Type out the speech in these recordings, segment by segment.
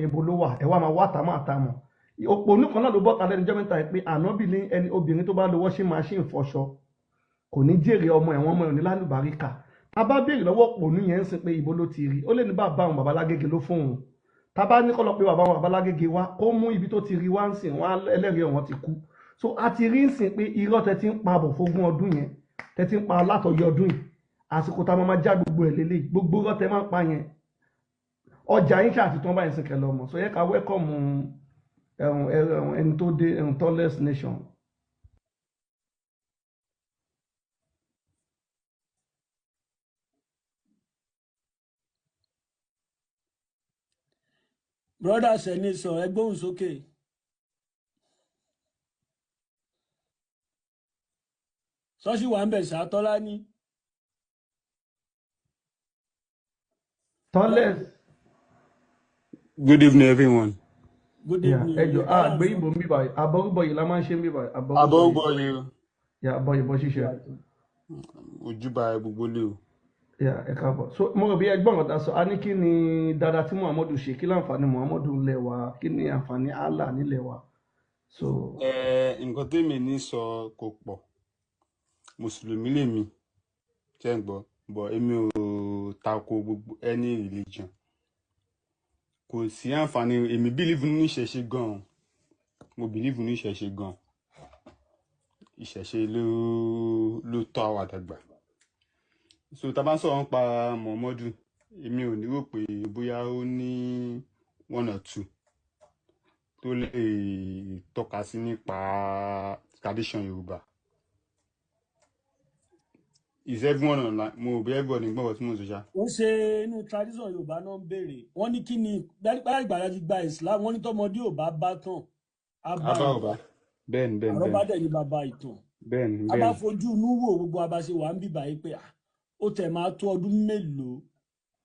yẹn bo ló wà, ẹ wá máa wá tà máa tà mọ̀. Òpònú kan náà ló bọ́ta lẹ́nu jọ́ mẹ́ta yìí pé ànábì ní ẹni obìnrin tó bá lo washing machine fọṣọ kò ní jèrè ọmọ ẹ̀wọ̀n, ọmọ ẹ̀ ní lálùbáríkà. Tá a bá béèrè lọ́wọ́ òpònú yẹn ń sìn pé ibo ló ti rí, ó lè ní bàbá àwọn bàbá lágége ló fún òun. Tá a bá ní kó lọ pé bàbá àwọn bàbá lágége wá kó mú ibi tó ti rí wá ń sìn wọn, ẹlẹ́rìí ọ̀wọ́n ti kú. So a ti rí ń sìn pé irọ́ tẹ ti ń pa bọ̀ fógún ọdún yẹn, tẹ ti ń pa látọyọ ọdún yìí, àsìkò tá a máa já gbogbo ẹ̀ lélẹ̀, gbogbo irọ́ tẹ máa ń pa yẹn, ọjà yín ṣáà ti tán báyìí sìn kẹlẹ́ ọmọ. So yẹ ká wẹ́kọ̀mù ẹni tó dé tallest nation. Brother sẹni sọ, ẹ gbóhùn sókè. Ṣọ́ọ̀ṣì wà ń bẹ̀ ṣàtọ́lá ní. Tallest. Good evening, everyone. Good Yeah, evening. ẹ jọ Yorùbá là ń àgbé sọ. ìbò ń bíbà, àbọrúbọ yìí la máa ń ṣe ń bíbà, àbọrúbọ yìí. Abọ́bọ̀yé. Yà àbọyìnbọ ṣíṣe. Ojúbà gbogbo lé o. Yà ẹ káàbọ̀. So mo rò bí ẹgbọ́n kan tá a sọ, a ní kí ni dáadáa tí Muhammadu ṣe, kí láǹfààní Muhammadu nílẹ̀ wa, kí ni àǹfààní Allah nílẹ̀ wa. So Ẹ nǹkan tèmi ní sọ kò pọ̀. Mùsùlùmí lèmi, ṣé ń gbọ́, but èmi ò tako gbogbo any religion. Kò sí àǹfààní, èmi believe nínú ìṣẹ̀ṣe gan-an. Mo believe nínú ìṣẹ̀ṣe gan-an. Ìṣẹ̀ṣe ló tọ́ àwa dàgbà. So tá a bá ń sọ̀rọ̀ nípa Muhammadu, èmi ò ní rò pé bóyá ó ní one or two tó lè tọ́ka sí nípa tradition Yorùbá. Is everyone online? Mo rò bí everybody ń gbọ́ ọ̀rọ̀ tí mò ń sọ ṣá. Wọ́n ṣe inú tradition Yorùbá náà ń béèrè, wọ́n ní kí ni báyìí ìgbà tí gba Islam, wọ́n ní tọmọdé ò bá bá tàn á bá Abá àròbá. ọba. Bẹ́ẹ̀ni, bẹ́ẹ̀ni, Àròbá bẹ́ẹ̀ni. dẹ̀ ní bàbá ìtàn. Bẹ́ẹ̀ni, A bá bẹ́ẹ̀ni. fojú inú wò gbogbo abáṣe wà ń bìbà yìí pé ó tẹ̀ máa tó ọdún mélòó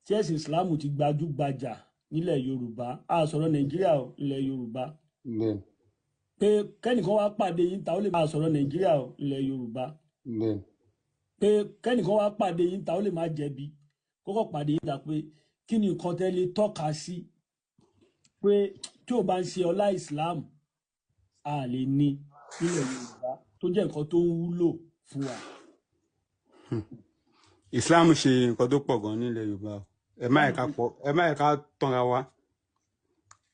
tí ẹ̀sìn Islam ti gbajúgbajà nílẹ̀ Yorùbá, a sọ̀rọ̀ Nàìjíríà o, ilẹ̀ Yorùbá. Bẹ́ẹ̀ni. Pé kẹ́nìkan wá pàdé yín ta ó lè máa sọ̀rọ̀ Nàìjíríà o, ilẹ̀ Yorùbá. Bẹ́ẹ̀ni. Pé kẹ́nìkan wá pàdé yín ta ó lè má jẹ̀bi, kókò pàdé yín ta pé kí ni nǹkan tẹ́ lè tọ́ka sí pé tí ò bá ń ṣe ọlá Islam a lè ní nílẹ̀ Yorùbá tó jẹ́ nǹkan tó ń wúlò fún wa. Islam ṣe nǹkan tó pọ̀ gan nílẹ̀ Yorùbá o. Ẹ má ẹ̀ka pọ̀, ẹ má ẹ̀ka tanra wa.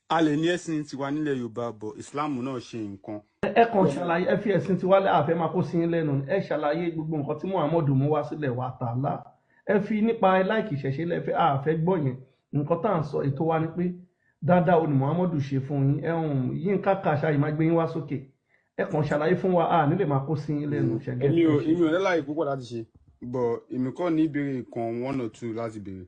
A lè ní ẹ̀sìn tiwa nílẹ̀ Yorùbá, but Islam náà ṣe nǹkan. Ẹ kàn ṣàlàyé, ẹ fi ẹ̀sìn tiwa lẹ́, àfẹ́ máa kó sí yín lẹ́nu. Ẹ ṣàlàyé gbogbo nǹkan tí Muhammadu mú wá sílẹ̀ wa tààlà. Ẹ fi nípa láìkì ìṣẹ̀ṣe lẹ́fẹ́ àfẹ́ gbọ́ yẹn. Nǹkan tá à ń sọ ètò wa ni pé dáadáa o ní Muhammadu ṣe fún yín. Ẹ hàn yín káka àṣà yìí máa gbé yín wá sókè. Ẹ kàn ṣàlàyé fún wa, a nílè máa kó sí yín lẹ́nu. Ṣẹ̀gẹ́ Èmi ò ẹ ṣe. Èmi ò ní láàyè púpọ̀ láti ṣe, but èmi kọ́ ní ìbéèrè kan one or two láti béèrè.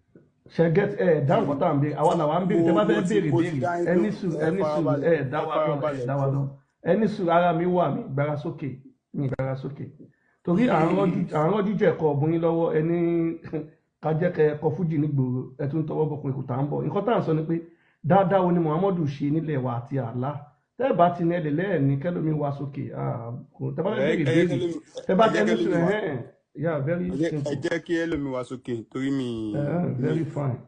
Ṣẹ̀gẹ́ ẹ dá nǹkan tá à ń béèrè, àwa làwa ń béèrè. Tẹ bá Mo fẹ́ ti béèrè mo ti béèrè, dá yín ẹ ní lóhùn, sùúrù, ẹ ẹ ní sùúrù, farabalẹ̀, ẹ dá ẹ wa lóhùn, ẹ farabalẹ̀ dá wa jọ. lóhùn. Ẹ ní sùúrù, ara mi wà, mí gbára sókè, mi gbára sókè. Torí à ń rọ́jú jẹ̀kọ ọ̀bùn yín lọ́wọ́, ẹni ká jẹ́ kẹ ẹ̀kọ́ fújì nígboro, ẹ tún tọwọ́ bọ̀kùn ìkùtà ń bọ̀. Nǹkan tá à ń sọ ni pé dáadáa wo ni Muhammadu ṣe nílẹ̀ wa àti àlá. Tẹ́ ẹ bá ti ní ẹlẹ̀ lẹ́ẹ̀ni kẹ́lómi wá sókè. Tẹ́ bá fẹ́ Ẹ béèrè ẹ jẹ́ béèrè. kẹ́lómi Tẹ́ bá ẹ jẹ́ ti ní sùúrù kẹ́lómi wá. ẹ̀hẹ́n. Yeah, very Ẹ jẹ́ simple. kí ẹlòmí wá sókè torí mi mi Very fine.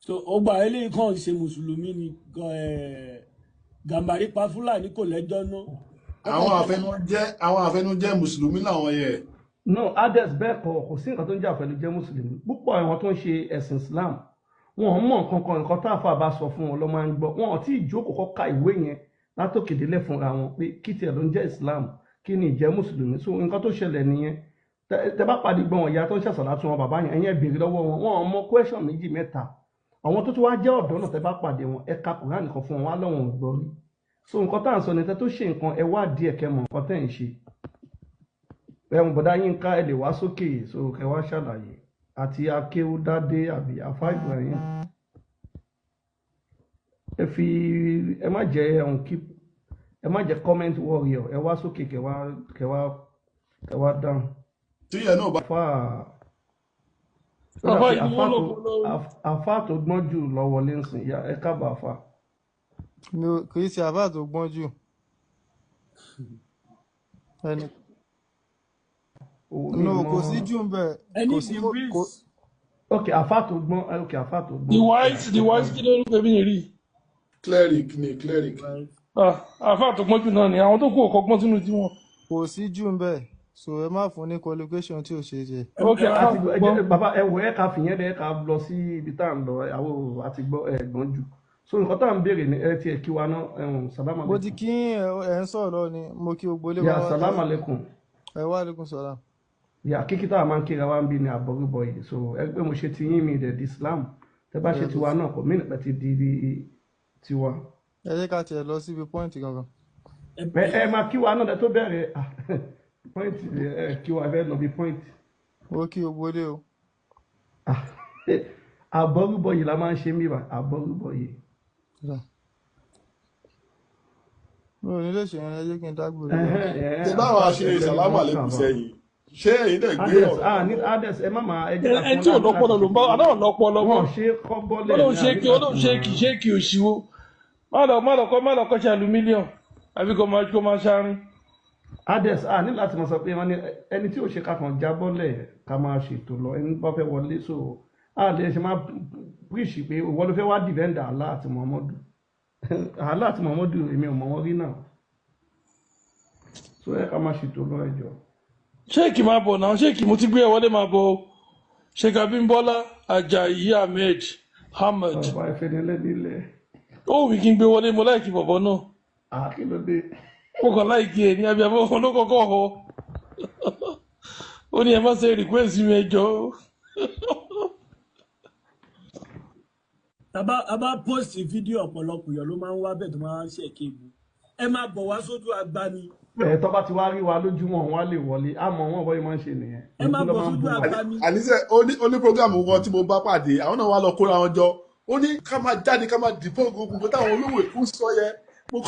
So ọgbà eléyìí kàn ṣe mùsùlùmí ni Gàmbàrí pa Fúlàní kò lẹ́jọ́ ná. Àwọn àfẹnujẹ mùsùlùmí làwọn yẹn. No, Ades, bẹ́ẹ̀ kọ́, kò sí nǹkan tó ń jẹ́ àfẹnujẹ́ mùsùlùmí. Púpọ̀ àwọn tó ń ṣe ẹ̀sìn Islam, wọn ò mọ̀ nǹkan kan, nǹkan tá àfáà bá sọ fún wọn ló máa ń gbọ́. Wọn ò tí ì jókòó kọ́ ka ìwé yẹn látòkè délẹ̀ fúnra wọn pé kí tiẹ̀ ló ń jẹ́ Islam, kí ni ìjẹ́ mùsùlùmí. So nǹkan tó ṣẹlẹ̀ nìyẹn. Tẹ bá pàdé gbọ́n ìyá tó ń ṣàṣàlá tún wọn bàbá yẹn, ẹ̀yin ẹ béèrè lọ́wọ́ wọn, wọn ò mọ question méjì mẹ́ta. Àwọn tó tún wá jẹ́ ọ̀dọ́ náà, tẹ bá pàdé wọn, ẹ ka Kùránì kan fún wọn, wá lọ́wọ́n ò gbọ́ rí. So nǹkan tá à ń sọ ni tẹ tó ṣe nǹkan, ẹ wá díẹ̀ kẹ́ mọ̀ nǹkan tẹ́ ń ṣe. Ẹ̀wọ̀n bọ̀dá yín ká ẹ lè wá sókè, so kẹ́ wá ṣàlàyé àti akéwúdádé àbí afá Ibrahim. Ẹ fi ẹ má jẹ ẹ̀hún keep, ẹ má jẹ comment warrior, ẹ wá sókè kẹ́ wá kẹ́ wá kẹ́ wá dáhùn. Tí yẹn náà bá. Afá ó dà Àfá pé yìí ni afá wọ́n tó lò lórí. afá tó gbọ́n jù lọ wọlé ń sìn ya, ẹ káàbọ̀ afá. Mi ò kì í ṣe àfáà tó gbọ́n jù ẹni. Owó mi No, mọ. kò sí jù ń bẹ̀, Ẹni kò sí the kò breeze. Ok, àfa tó gbọ́n, ok, àfa tó The gbọ́n. wise, the wise kí lórúkọ mi rí. Cleric ni cleric. Ah, àáfàá tó gbọ́n jù náà ni àwọn tó kù ọ̀kọ́ gbọ́n sínú tiwọn. Kò sí jù ń bẹ̀, so ẹ má fún ní qualification tí ò ṣe é ṣe. Ok, Ẹ àáfàá àti tó gbọ́, ẹ gbọ́n. jẹ́ bàbá, ẹ wò, ẹ ká fìyẹn lẹ, ẹ ká lọ sí ibi tá à ń lọ. Àwọn ò àti gbọ́ ẹ gbọ́n jù. So nǹkan tá à ń béèrè ni ẹ tiẹ̀ kí wa ná ẹ̀hún sàlámù Mo ti alẹ́kùn. kí ẹ, ẹ ń sọ̀rọ̀ lọ ni mo kí gbogbo ilé Yà pátápátá. sàlámù alẹ́kùn. Ẹ wá alaikum salam. Yà kíkí tá a máa ń kíra wa ń bí ni àbọ̀rúbọ̀ yìí. So ẹgbẹ́ mo ṣe ti yín mi dẹ̀ di Islam. Tẹ bá ṣe Ẹ tiwa náà kò mí nípa ti di tiwa. ẹ jẹ́ ká tiẹ̀ lọ síbi pọ́ìntì gangan. Ẹ Ẹ ẹ máa kí wa náà lẹ tó bẹ̀rẹ̀. Ah, point ẹ kí wa, ẹ fẹ́ lọ bí point. Mo kí gbogbo ilé o. Ah, àbọ̀rúbọ̀ yìí la máa ń ṣe mí bá àbọ̀rúbọ̀ yìí. Ọ̀dà. Mi ò ní lè ṣe yẹn, ẹ jẹ́ kí n dágbére lọ. Ẹ̀hẹ́n, ẹ̀hẹ́n, Ṣé báwa àfa ṣe ẹgbẹ́ ni sàlámù wọ́n àlékún sàbà. sẹ́yìn? Ṣé ẹ̀yin dẹ̀ gbé Ades, ọ̀rọ̀ ah, wọn ní lọ? Ades, ẹ má máa ẹ jẹ́ ká Ẹ fún tí ò wọn láti lọ́pọlọ láti ló ṣe ń bá kínní. aláwọ̀ lọ́pọlọ Wọn mọ́. ò ṣe é kọ́ bọ́lẹ̀ Ọlọ́run ní ṣe àní kí láti Ọlọ́run ṣe kì máa. ṣe kì òṣìwò. Má lọ kọ́ṣẹ́ alumílíọ̀n àbí kó máa ṣáárín. Ades, ah, ní láti máa sọ pé wọ́n ní ẹni tí ò ṣe ká kàn já bọ́lẹ̀ ká máa ṣètò lọ ẹni bá fẹ́ wọlé, so a lè ṣe máa píríṣì pé ìwọ ló fẹ́ wá dìvẹ́ǹdà Allah àti Muhammadu. Allah àti Muhammadu, èmi ò mọ̀ wọ́n rí náà. So ẹ ká máa ṣètò lọ, ẹ jọ̀ọ́. Ṣéèkì máa bọ̀ náà, ṣéèkì mo ti gbé ẹ wọlé, máa bọ̀ o. Sheikh Abímbọ́lá Ajayi Ahmed Ahmed. Bàbá ìfẹ́nilẹ́ nílẹ̀. Ó wù mí kí n gbé wọlé, mo láìkí bọ̀bọ̀ náà. Àkìlódé. Mo kàn láìkí ẹ̀ ní abiyamọ kan ló kọ́kọ́ họ. Ó ní ẹ má ṣe request mi, ẹ jọ̀ọ́. Tàbá a bá post fídíò, ọ̀pọ̀lọpọ̀ èèyàn ló máa ń wá bẹ́ẹ̀ tó máa ń ṣe kébu. Ẹ máa bọ̀ wá sójú agbami. Ẹ tó bá ti wá rí wa lójúmọ́, wọn á lè wọlé, àmọ́ wọn bọ́ yìí máa ń ṣe nìyẹn. Ẹ Èébú máa ló bọ̀ máa ń sójú bú wa. agbami. Àníṣe ó ní programu kan tí mo bá pàdé, àwọn náà wá lọ kóra wọn jọ. Ó ní ká máa jáde ká máa dìbò gbogbo nǹkan táwọn olówó Èkó ń sọ yẹn. Mo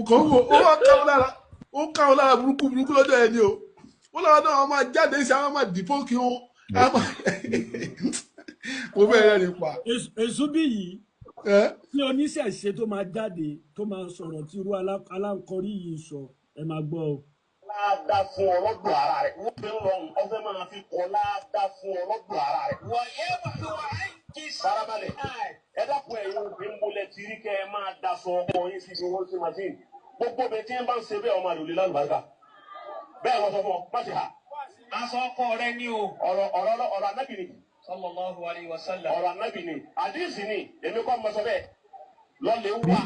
kàn ń wò ó, wá káwọn lára, ó káwọn lára burúkú burúkú lọ́jọ́ yẹn ni o. Ó láwọn náà wọ́n máa jáde sí àwọn máa dìbò kí wọ́n. Mo fẹ́ rẹ́rìn pa. Èṣù bí yìí Ẹ́ tí oníṣẹ̀ṣe tó máa jáde tó máa sọ̀rọ̀ tí irú aláǹkọrí yìí sọ, ẹ máa gbọ́ o. Láàdá fún ọ lọ́dọ̀ ara rẹ̀. Wọ́n fi ń rọrùn, ọfẹ́ máa fi kọ́ láàdá fún ọ lọ́dọ̀ ara rẹ̀. Wọ́n yẹ wà kí farabalẹ̀. Ẹ dákun, ẹ̀yin obìnrin, bolẹ̀ tí rí kẹ́ ẹ máa daṣọ ọkọ yín sí ibi wọ́n sí machine. Gbogbo bẹ tí ń bá ń ṣe bẹ́ẹ̀, ọmọ àlòlè lálùbáríkà. Bẹ́ẹ̀ wọ́n sọ fún ọ, má ṣe hà. Aṣọ ọkọ rẹ ni o. Ọ̀rọ̀ ọ̀rọ̀ ọ̀rọ̀ anábì ni. Sallallahu alayhi wa sallam. Ọ̀rọ̀ anábì ni. Àdíìsì ni, èmi kọ́ mọ sọ bẹ́ẹ̀. Lọ́lẹ̀ Bí wà.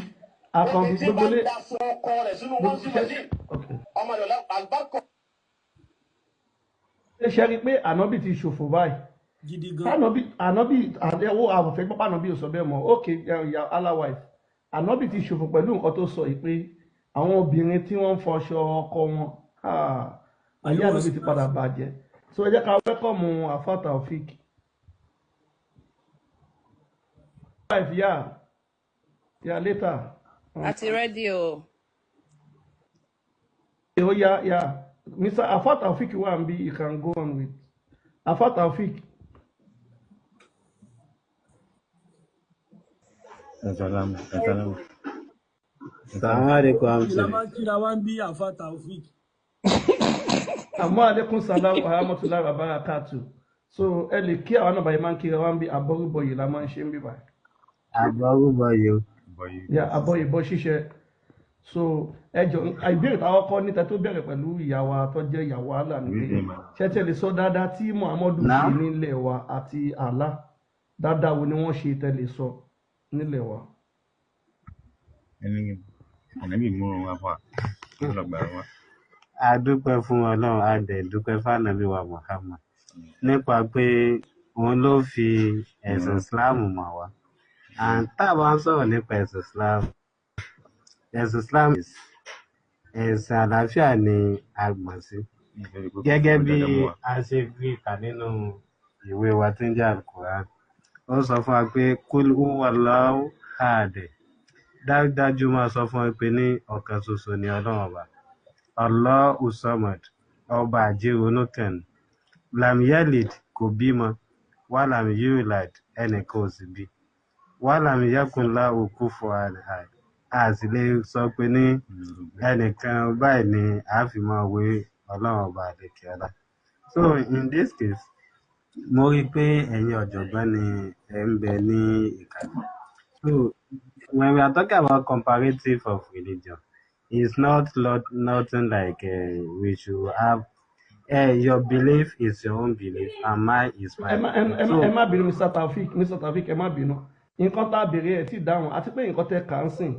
Àkànbí Obìnrin tí bá gbogbo ń lé daṣọ ọkọ rẹ̀ sínú wọ́n gbogbo sí ṣe machine. ok. Ọmọ àlòlè àlùbáríkà. Ṣe ṣe rí i pé ànábì ti ṣòfò báyìí? Gidi gan. Ànábì, ànábì ẹwọ àwòfẹ́ gbọ́pọ̀, ànábì ò sọ bẹ́ẹ̀ mọ́. Ok, ya Allah wife, ànábì ti ṣòfò pẹ̀lú nǹkan tó sọ yìí pé àwọn obìnrin tí wọ́n ń fọṣọ ọkọ wọn, ah, ayé Pẹ̀lú wọ́n ànábì sí ti padà bàjẹ́. So ẹ jẹ́ ká wẹ́kọ̀mù Afa Taofik wife. Ya ya later. Àti rédíò. Oh yeah, Mr. Afa Taofik wà ń bí, you can go on with Afa Taofik. Assalamu assalamu. Assalamu alaikum Ìlà Amsel. máa ń kíra wá ń bí àfa Taofik. Àmọ́ alaikum salam wa rahmatullahi wa barakatuh. So ẹ lè kí àwọn náà báyìí máa ń kíra wá ń bí, àbọ̀rúbọ̀ yìí la máa ń ṣe ń bí báyìí. Àbọ̀rúbọ̀ yìí o. Bọ̀yì Ya bọ̀ àbọ̀ ṣiṣẹ́. ìbọn ṣíṣe. So ẹ jọ, ìbéèrè táwọn kọ́ níta tó bẹ̀rẹ̀ pẹ̀lú ìyàwó tó jẹ́ ìyàwó Allah ni pé Ìwé ìmọ̀. ṣé tí ẹ lè sọ dáadáa tí Muhammadu ṣe Náà nílẹ̀ wa àti Allah, dáadáa wo ni wọ́n ṣe tẹ́ lè sọ nílẹ̀ wa? Ẹni ànábì mú wọn wá fún wa. Wọ́n lọ gbà wá. A dúpẹ́ fún Ọlọ́run, a dẹ̀ dúpẹ́ f'Ànábì wa Muhammad nípa pé òun ló fi ẹ̀sìn Islam mọ̀ wá. And tá a bá ń sọ̀rọ̀ nípa ẹ̀sìn Islam, ẹ̀sìn Islam is ẹ̀sìn àlàáfíà ni a gbọ̀n sí. Nítorí pé kò Gẹ́gẹ́ fọwọ́ bí dáadáa mú wa. a ṣe fi kà nínú ìwé wa tí ń jẹ́ Al-Quran, ó sọ fún wa pé Kul huwallahu ahad. Dájúdájú máa sọ fún wa pé ní ọ̀kan ṣoṣo ni Ọlọ́run Ọba. Allahu Samad, ọba àjẹronúkàn. Lam yalid, kò bímọ, wa lam yulad, ẹnìkan ò sì bí. Wa lam yakun lahu kufuwan ahad. A sì lè sọ pé ní ẹnìkan báyìí ni a fi máa wé Ọlọ́run Ọba àlekè ọlá. So in this case, Mo rí i pé ẹ̀yin ọ̀jọ̀gbọ́n ni ẹ̀ ń bẹ ní ìkàlẹ̀. So when we are talking about comparative of religion, it's not nothing like we should have your belief is your own belief and mine is Ẹ mine. má ẹ má So ẹ má bínú, Mr. Taofik, Mr. Taofik, ẹ má bínú. Nǹkan tá a béèrè ẹ tí ì dáhùn, àti pé nǹkan tẹ kà ń sìn,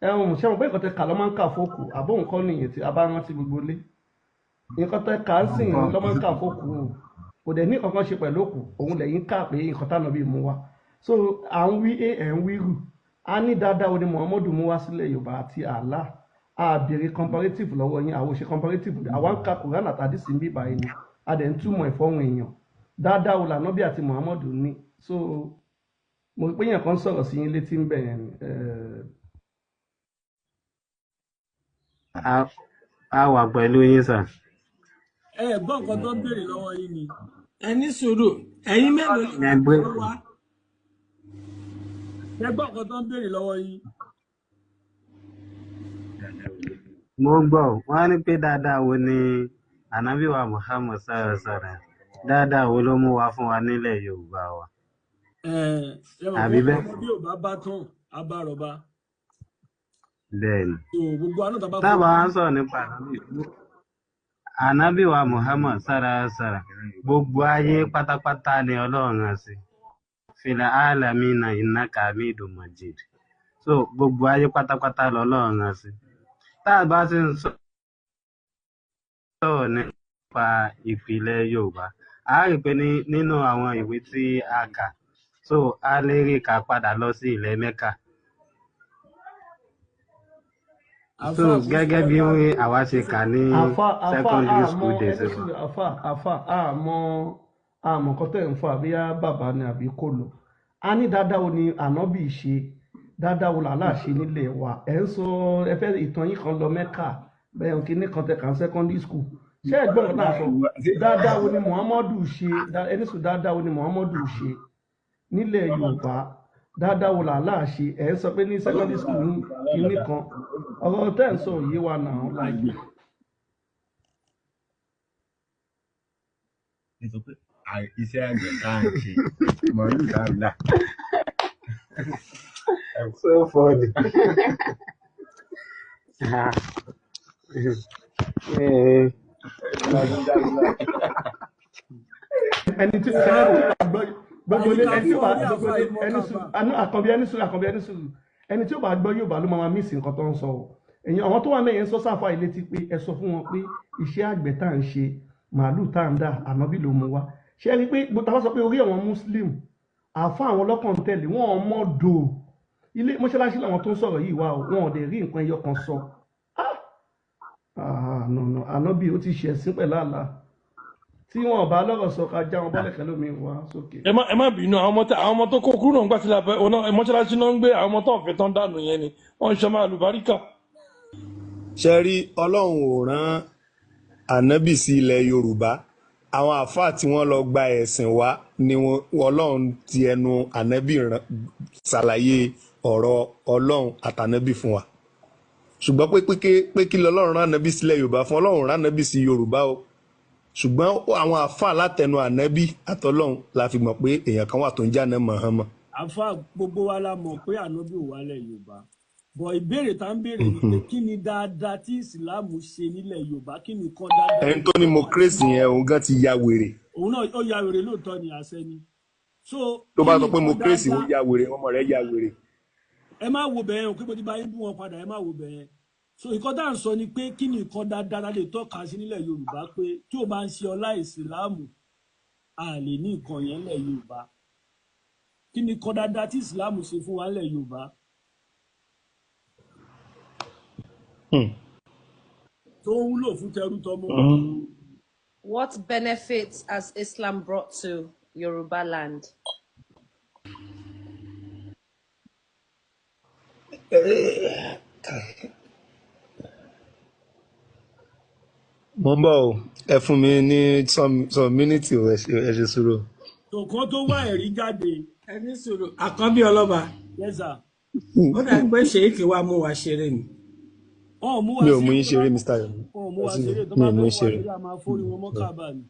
ẹ ń ṣe wọn pé nǹkan tẹ kà ló máa ń kà fókù àbó nǹkan nìyẹn tí a bá rántí gbogbo lé. Nǹkan tẹ kà ń sìn ló máa ń kà fókù o, kò dẹ̀ ní nǹkan kan ṣe pẹ̀lú òkú, òun lẹ́yìn kà pé nǹkan tánà bíi mú wa. So à ń wí a ẹ̀ ń wí rù a ní dáadáa wo ni Muhammadu mú wá sílẹ̀ Yorùbá àti Allah. A béèrè comparative lọ́wọ́ yín, àwọn ò ṣe comparative, àwa ń ka Quran àtàdísì ń bí báyìí ni a dẹ̀ ń túmọ̀ ẹ̀fọ́hún èèyàn. Dáadáa wo lànàbí àti Muhammadu ní? So mo rí pé èèyàn kan sọ̀rọ̀ sí yín létí ń bẹ̀ yẹn ni. A wà pẹ̀lú yín sir. Ẹ gbọ́ nǹkan tó ń béèrè lọ́wọ́ yín ni. Ẹ ní sùúrù, ẹ̀yin mélòó lè Ẹ break. wá? Ẹ gbọ́ nǹkan tó ń béèrè lọ́wọ́ yín. Mo ń gbọ́, wọ́n á ní pé dáadáa wo ni ànábì wa Muhammad sallallahu alaihi wasallam, dáadáa wo ló mú wá fún wa nílẹ̀ Yorùbá wa? Ẹ ẹ mọ̀ Àbí pé bẹ́ẹ̀ ọmọ bí ò bá bá tán á bá rọba. bẹ́ẹ̀ ni. So gbogbo àná tá a bá Tábà fojú wá ń sọ̀rọ̀ nípa ànábì wa Muhammad sallallahu alaihi wasallam, gbogbo ayé pátápátá ni Ọlọ́run rán sí. Fil alamina innaka hamidun majid. So gbogbo ayé pátápátá lọ́lọ́run rán sí. Tá a bá sì ń sọ̀rọ̀ nípa ìpìlẹ̀ Yorùbá, a rí i pé nínú àwọn ìwé tí a kà, so a lè rí i kà padà lọ sí ilẹ̀ Mẹ́kà. So àfa kò sí gẹ́gẹ́ bí dáadáa àwa ṣe kà ní Àfa àfa secondary àmọ́ school days ẹni wa. sùúrù, àfa àfa àmọ́ àmọ́ nǹkan tẹ̀ ń fọ àbíyá bàbá ni àbí kò lò. A ní dáadáa wo ni ànábì ṣe, dáadáa wo làlá ṣe nílẹ̀ wa. Ẹ̀ ń sọ ẹ fẹ́ ìtàn yín kan lọ Mẹ́kà bẹ́ẹ̀ kí ní kan tẹ̀ kàn secondary school. Ṣé ẹ gbọ́ nǹkan tá à ń sọ? Dáadáa wo ni Muhammadu ṣe, ẹni sùn, dáadáa wo ni Muhammadu ṣe nílẹ̀ Yorùbá, dáadáa wo làlá ṣe? Ẹ̀ ń sọ pé ní secondary school ní kinní kan, ọ̀rọ̀ tẹ́ ń sọ òye wa náà like. Iṣẹ́ àgbẹ̀ tá à ń ṣe, màálù tá à ń là. So funny. Eh, Ẹni tí ẹni tí ó bá gbọ́ gbogbo ẹni ilé ká ẹni tí ó fún bá orí gbogbo àfa ilé yìí mọ́ ẹni sùn kábà. àánú àkànbí ẹni sùn, àkànbí ẹni sùn, ẹni tí ó bá gbọ́ Yorùbá ló máa mísì nǹkan tó ń sọ o. Èyàn àwọn tó wà mẹ́yẹn ń sọ sáfà ilé ti pé ẹ sọ fún wọn pé iṣẹ́ àgbẹ̀ tá à ń ṣe, màálù tá à ń dà, ànábì ló mú wa. Ṣé ẹ rí i pé gbogbo táwọn sọ pé orí àwọn muslim àfa àwọn ọlọ́kàn ń tẹ̀lé wọn ò mọ̀ dò ilé mọ́ṣáláṣí làwọn tó ń sọ̀rọ̀ yìí wá o, wọn ò dẹ̀ rí nǹkan ẹyọ kan sọ. Ah, no no, ànábì ó ti ṣẹ̀sín pẹ̀lú àlá tí wọn ò bá lọ́rọ̀ sọ ká já wọn bọ́lẹ̀ kẹ́lómi wá sókè. Ẹ má bínú, àwọn ọmọ àwọn ọmọ tó kó kúrò nígbà tí lábẹ́ ọ̀nà mọ́ṣáláṣí náà ń gbé àwọn ọmọ tó ń fẹ́ tán dànù yẹn ni wọ́n ń ṣe máa lùbáríkà. Ṣe rí, Ọlọ́run ò rán ànábì sí ilẹ̀ Yorùbá. Àwọn àáfàá tí wọ́n lọ gba ẹ̀sìn wá ni Ọlọ́run ti ẹnu ànábì ṣàlàyé ọ̀rọ̀ Ọlọ́run àtànábì fún wa. Ṣùgbọ́n pé kí lọ́lọ́run rán ànábì sílẹ̀ Yorùbá fún? Ọlọ́run rán ànábì sí Yorùbá o, ṣùgbọ́n àwọn àáfàá látẹnu ànábì àtọlọ́run la fi mọ̀ pé èèyàn kan wà tó ń jáná Muhammad. Àfa, gbogbo wa la mọ̀ pé ànábì ò wálẹ̀ Yorùbá bọ̀. Ìbéèrè tá ń béèrè ni pé kí ni dáadáa tí ìsìláàmù ṣe nílẹ̀ Yorùbá? Kí ni nǹkan dáadáa Ẹni tó ní mo kírèsì yẹn, òun gan ti ya wèrè. Òun náà ó ya wèrè lóòótọ́ ni, àṣẹ ni. So Tó kí bá ni sọ pé mo nǹkan kírèsì, ó dáadáa? ya wèrè, ọmọ rẹ̀ ya wèrè. Ẹ má wo bẹ́ẹ̀ o, pé mo ti bá yín bú wọn padà, ẹ má wo bẹ́ẹ̀. So nǹkan tá à ń sọ ni pé kí ni nǹkan dáadáa la lè tọ́ka sí nílẹ̀ Yorùbá pé tí ò bá ń ṣe ọlá ìsìláàmù, a lè ní nǹkan yẹn nílẹ̀ Yorùbá? Kí ni nǹkan dáadáa tí ìsìláàmù ṣe fún wa nílẹ̀ Yorùbá tó ń wúlò fún tẹrú tọmọ? What benefits has Islam brought to Yoruba land? Mo ń bọ̀ o, ẹ fún mi ní some minute o, ẹ ṣe sùúrù. Tó kan tó wá ẹ̀rí jáde. Ẹ ní sùúrù, àkọ́bí ọlọ́ba. Yes sir. Ó dà pé ṣèyíkì wa mú wa ṣeré ni. Wọn ò mú wa Mi ò mú ṣeré yín tó ṣeré, bá Mr. Yomi. Wọn ò mú wa ṣeré tó Mi bá ò fẹ́ mú yín mú wa ṣeré. ṣeré, a máa forí wọn mọ́ kábà ni.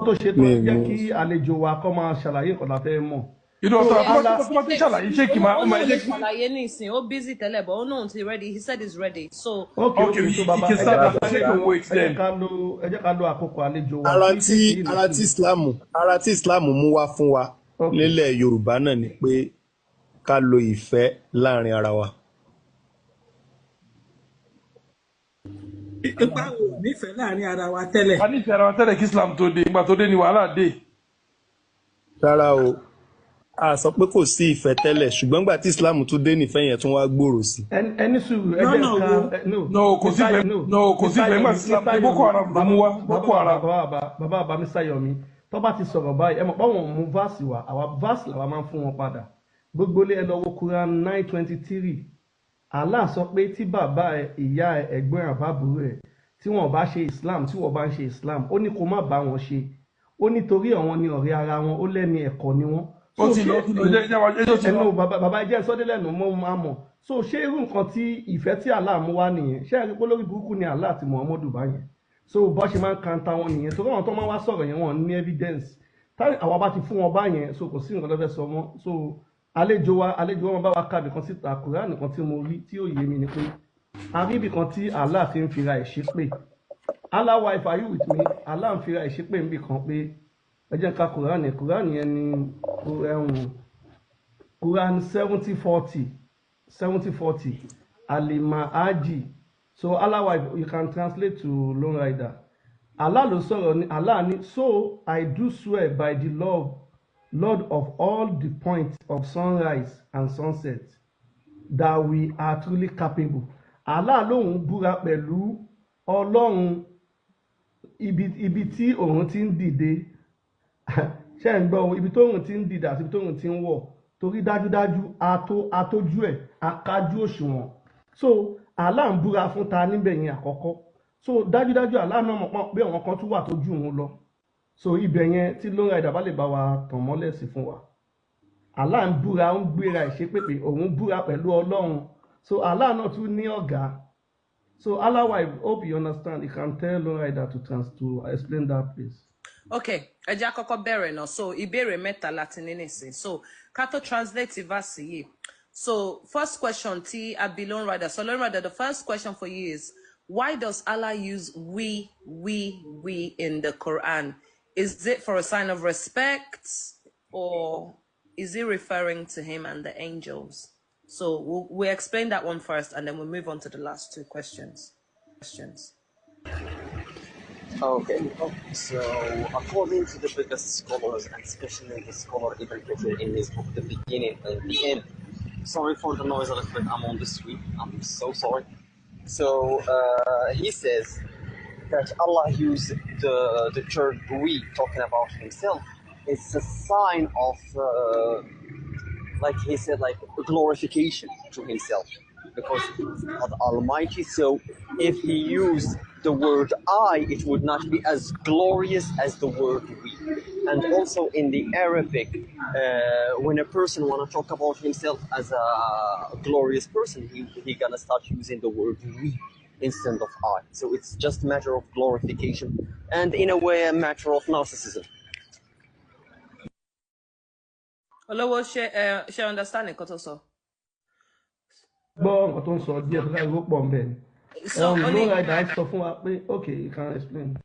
Tó ṣe tán, Mi jẹ́ mú. kí àlejò wa kó máa ṣàlàyé nǹkan tá a fẹ́ mọ̀. Inú So ọ̀tọ̀ Allah tó bá ti ń ṣàlàyé, ṣé kì í máa Ó ó máa náà jẹ́ lè kí. ṣàlàyé nísìn, ó busy tẹ́lẹ̀, but ó náà ti ready. He said he's ready. So okay. Okay, Okay, so you bàbá, can ẹ jẹ́ start ká after sáré Sheikh lo wait ẹ jẹ́ then. ká lo ẹ jẹ́ ká lo àkókò àlejò wa Ara kí tí ṣèkì lè ara tí sùn. Islam ara tí Islam mú wá fún wa Okay. nílẹ̀ Yorùbá náà ni pé ká lo ìfẹ́ láàrin ara wa. Ipa wo nífẹ̀ẹ́ láàrin ara wa tẹ́lẹ̀? A nífẹ̀ẹ́ ara wa tẹ́lẹ̀ kí Islam tó dé, ìgbà tó dé ni wàhálà dé. Rárá o, a sọ pé kò sí ìfẹ́ tẹ́lẹ̀, ṣùgbọ́n gbà tí Islam tún dé, nífẹ̀ẹ́ yẹn tún wá gbòòrò sí. Ẹni sùúrù, ẹ jẹ́ Lọ́nà ká wo? No. No, kò sí Mr. ìfẹ́, No. no, kò sí Mr. ìfẹ́ nígbà Yomi, tí Islam Mr. dé. Boko Yomi, Haram ló bàbá mú wá, bàbá Boko bàbá Haram. bàbá bàbá bàbá Mr. Yomi, tó bá ti sọ̀rọ̀ báyìí, ẹ mọ̀ báwọn mú verse wá, àwa verse làwa máa ń fún wọn padà. Gbogbo ilé, ẹ lọ wo Quran 9:23. Allah sọ pé tí bàbá ẹ, ìyá ẹ, ẹ̀gbọ́n ẹ, àbábúrò ẹ, tí wọn bá ṣe Islam, tí wọn bá ń ṣe Islam, ó ní kó má bá wọn ṣe. Ó nítorí àwọn ni ọ̀rẹ́ ara wọn, ó lẹ́ni ẹ̀kọ́ ni wọ́n. Ó So ti ṣé lọ, ó ti lọ, jẹ́ jẹ́ jẹ́ ó ti lọ. ẹnu bàbá bàbá jẹ́ sọ́dé lẹ́nu mọ́ máa mọ̀. So ṣé irú nǹkan tí ìfẹ́ tí Allah mú wá nìyẹn? Ṣé ẹ rí pé lórí burúkú ni Allah àti Muhammadu bá yẹn? So bó ṣe máa ń kanta wọn nìyẹn, torí àwọn tó máa ń wá sọ̀rọ̀ yẹn, wọn ní evidence. Táwọn àwa bá ti fún wọn bá yẹn, so kò sí nǹkan tó fẹ́ sọ mọ́. So àlejò wa máa bá wa ka ibìkan síta. Quran kan tí mo rí tí ó yé mi ni pé a rí ibìkan tí Allah ti ń fira ẹ̀ ṣépè. Allah wife, are you with me? Allah ń fira ẹ̀ ṣépè níbì kan pé ẹ jẹ́ n ka Quran yẹn. Quran yẹn ni Quran 70:40, 70:40, Alimaaji. So Allah wife, you can translate to Lone Rider. Allah ló sọ̀rọ̀ ni. Allah ni, "So I do swear by the Lord of all the points of sunrise and sunset that we are truly capable." Allah lòun búra pẹ̀lú Ọlọ́run ibi tí òun ti ń dìde, ṣe ń gbọ́ o, ibi tóun ti ń dìde àti ibi tóun ti ń wọ̀, torí dájúdájú atójú ẹ̀ akájú òṣùwọ̀n. So Allah ń búra fún ta níbẹ̀ yẹn àkọ́kọ́? So dájúdájú Allah náà mọ̀ pé àwọn kan tún wà tó ju òun lọ. So ibẹ̀ yẹn tí Lone Rider bá lè bá wa tàn mọ́lẹ̀ sí fún wa. Allah ń búra, ó ń gbéra ẹ̀ ṣépè pé òun búra pẹ̀lú Ọlọ́run. So Allah náà tún ní ọ̀gá. So Allah wife, hope you understand. You can tell Lone Rider to explain that, please. Okay, ẹ jẹ́ á kọ́kọ́ bẹ̀rẹ̀ náà. So ìbéèrè mẹ́ta láti ní nísìn. So ká tó translate verse yìí. So first question tí a bi Lone Rider. So Lone Rider, the first question for you is, why does Allah use we, we, we in the Quran? Is it for a sign of respect, or is he referring to him and the angels? So we'll explain that one first, and then we'll move on to the last two questions. Questions. Okay, so according to the biggest scholars, and especially the scholar Ibn Kathir in his book, The Beginning and the End. Sorry for the noise a little bit, I'm on the street, I'm so sorry. So he says that Allah used the term we talking about himself. It's a sign of, like he said, like glorification to himself, because he's God Almighty. So if he used the word I, it would not be as glorious as the word we. And also in the Arabic, when a person want to talk about himself as a glorious person, he gonna start using the word we instead of I. So it's just a matter of glorification, and in a way a matter of narcissism. Olówó, ṣe ẹ ṣe understand nǹkan tó sọ? Gbọ́ nǹkan tó ń sọ díẹ̀ tó láì pọ̀ ń bẹ̀ ni. So ó ní Lone Rider sọ fún wa pé, okay, you can explain.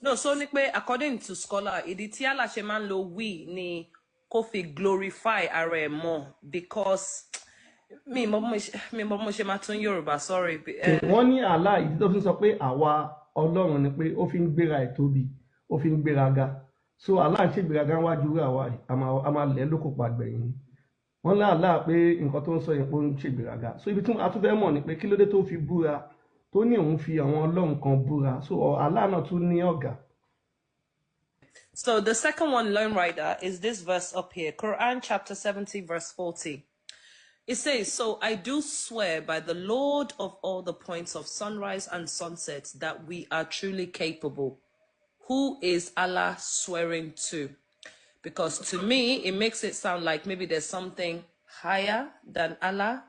No, so ní pé according to scholar, ìdí tí Allah ṣe máa ń lo we ni kó fi glorify ara ẹ̀ mọ́, because mi mọ bí mo ṣe máa tún Yorùbá, sorry. Okay, wọ́n ní Allah, ìdí tó fi ń sọ pé àwa Ọlọ́run ni pé ó fi ń gbéra ẹ̀ tóbi, ó fi ń gbéraga. So Allah ń ṣègbéraga wájú rẹ̀, àwa yìí, a máa lẹ̀ lóko pàgbẹ̀yìn. Wọ́n lá Allah pé nǹkan tó ń sọ yẹn pé ó ń ṣègbéraga. So ibi tí a tún fẹ́ mọ̀ ni pé kí ló dé tó fi búra, tó ní òun fi àwọn Ọlọ́run kan búra? So Allah náà tún ní ọ̀gá. So the second one, Lone Rider, is this verse up here, Quran chapter 70, verse 40. It says, "So I do swear by the Lord of all the points of sunrise and sunset that we are truly capable." Who is Allah swearing to? Because to me, it makes it sound like maybe there's something higher than Allah.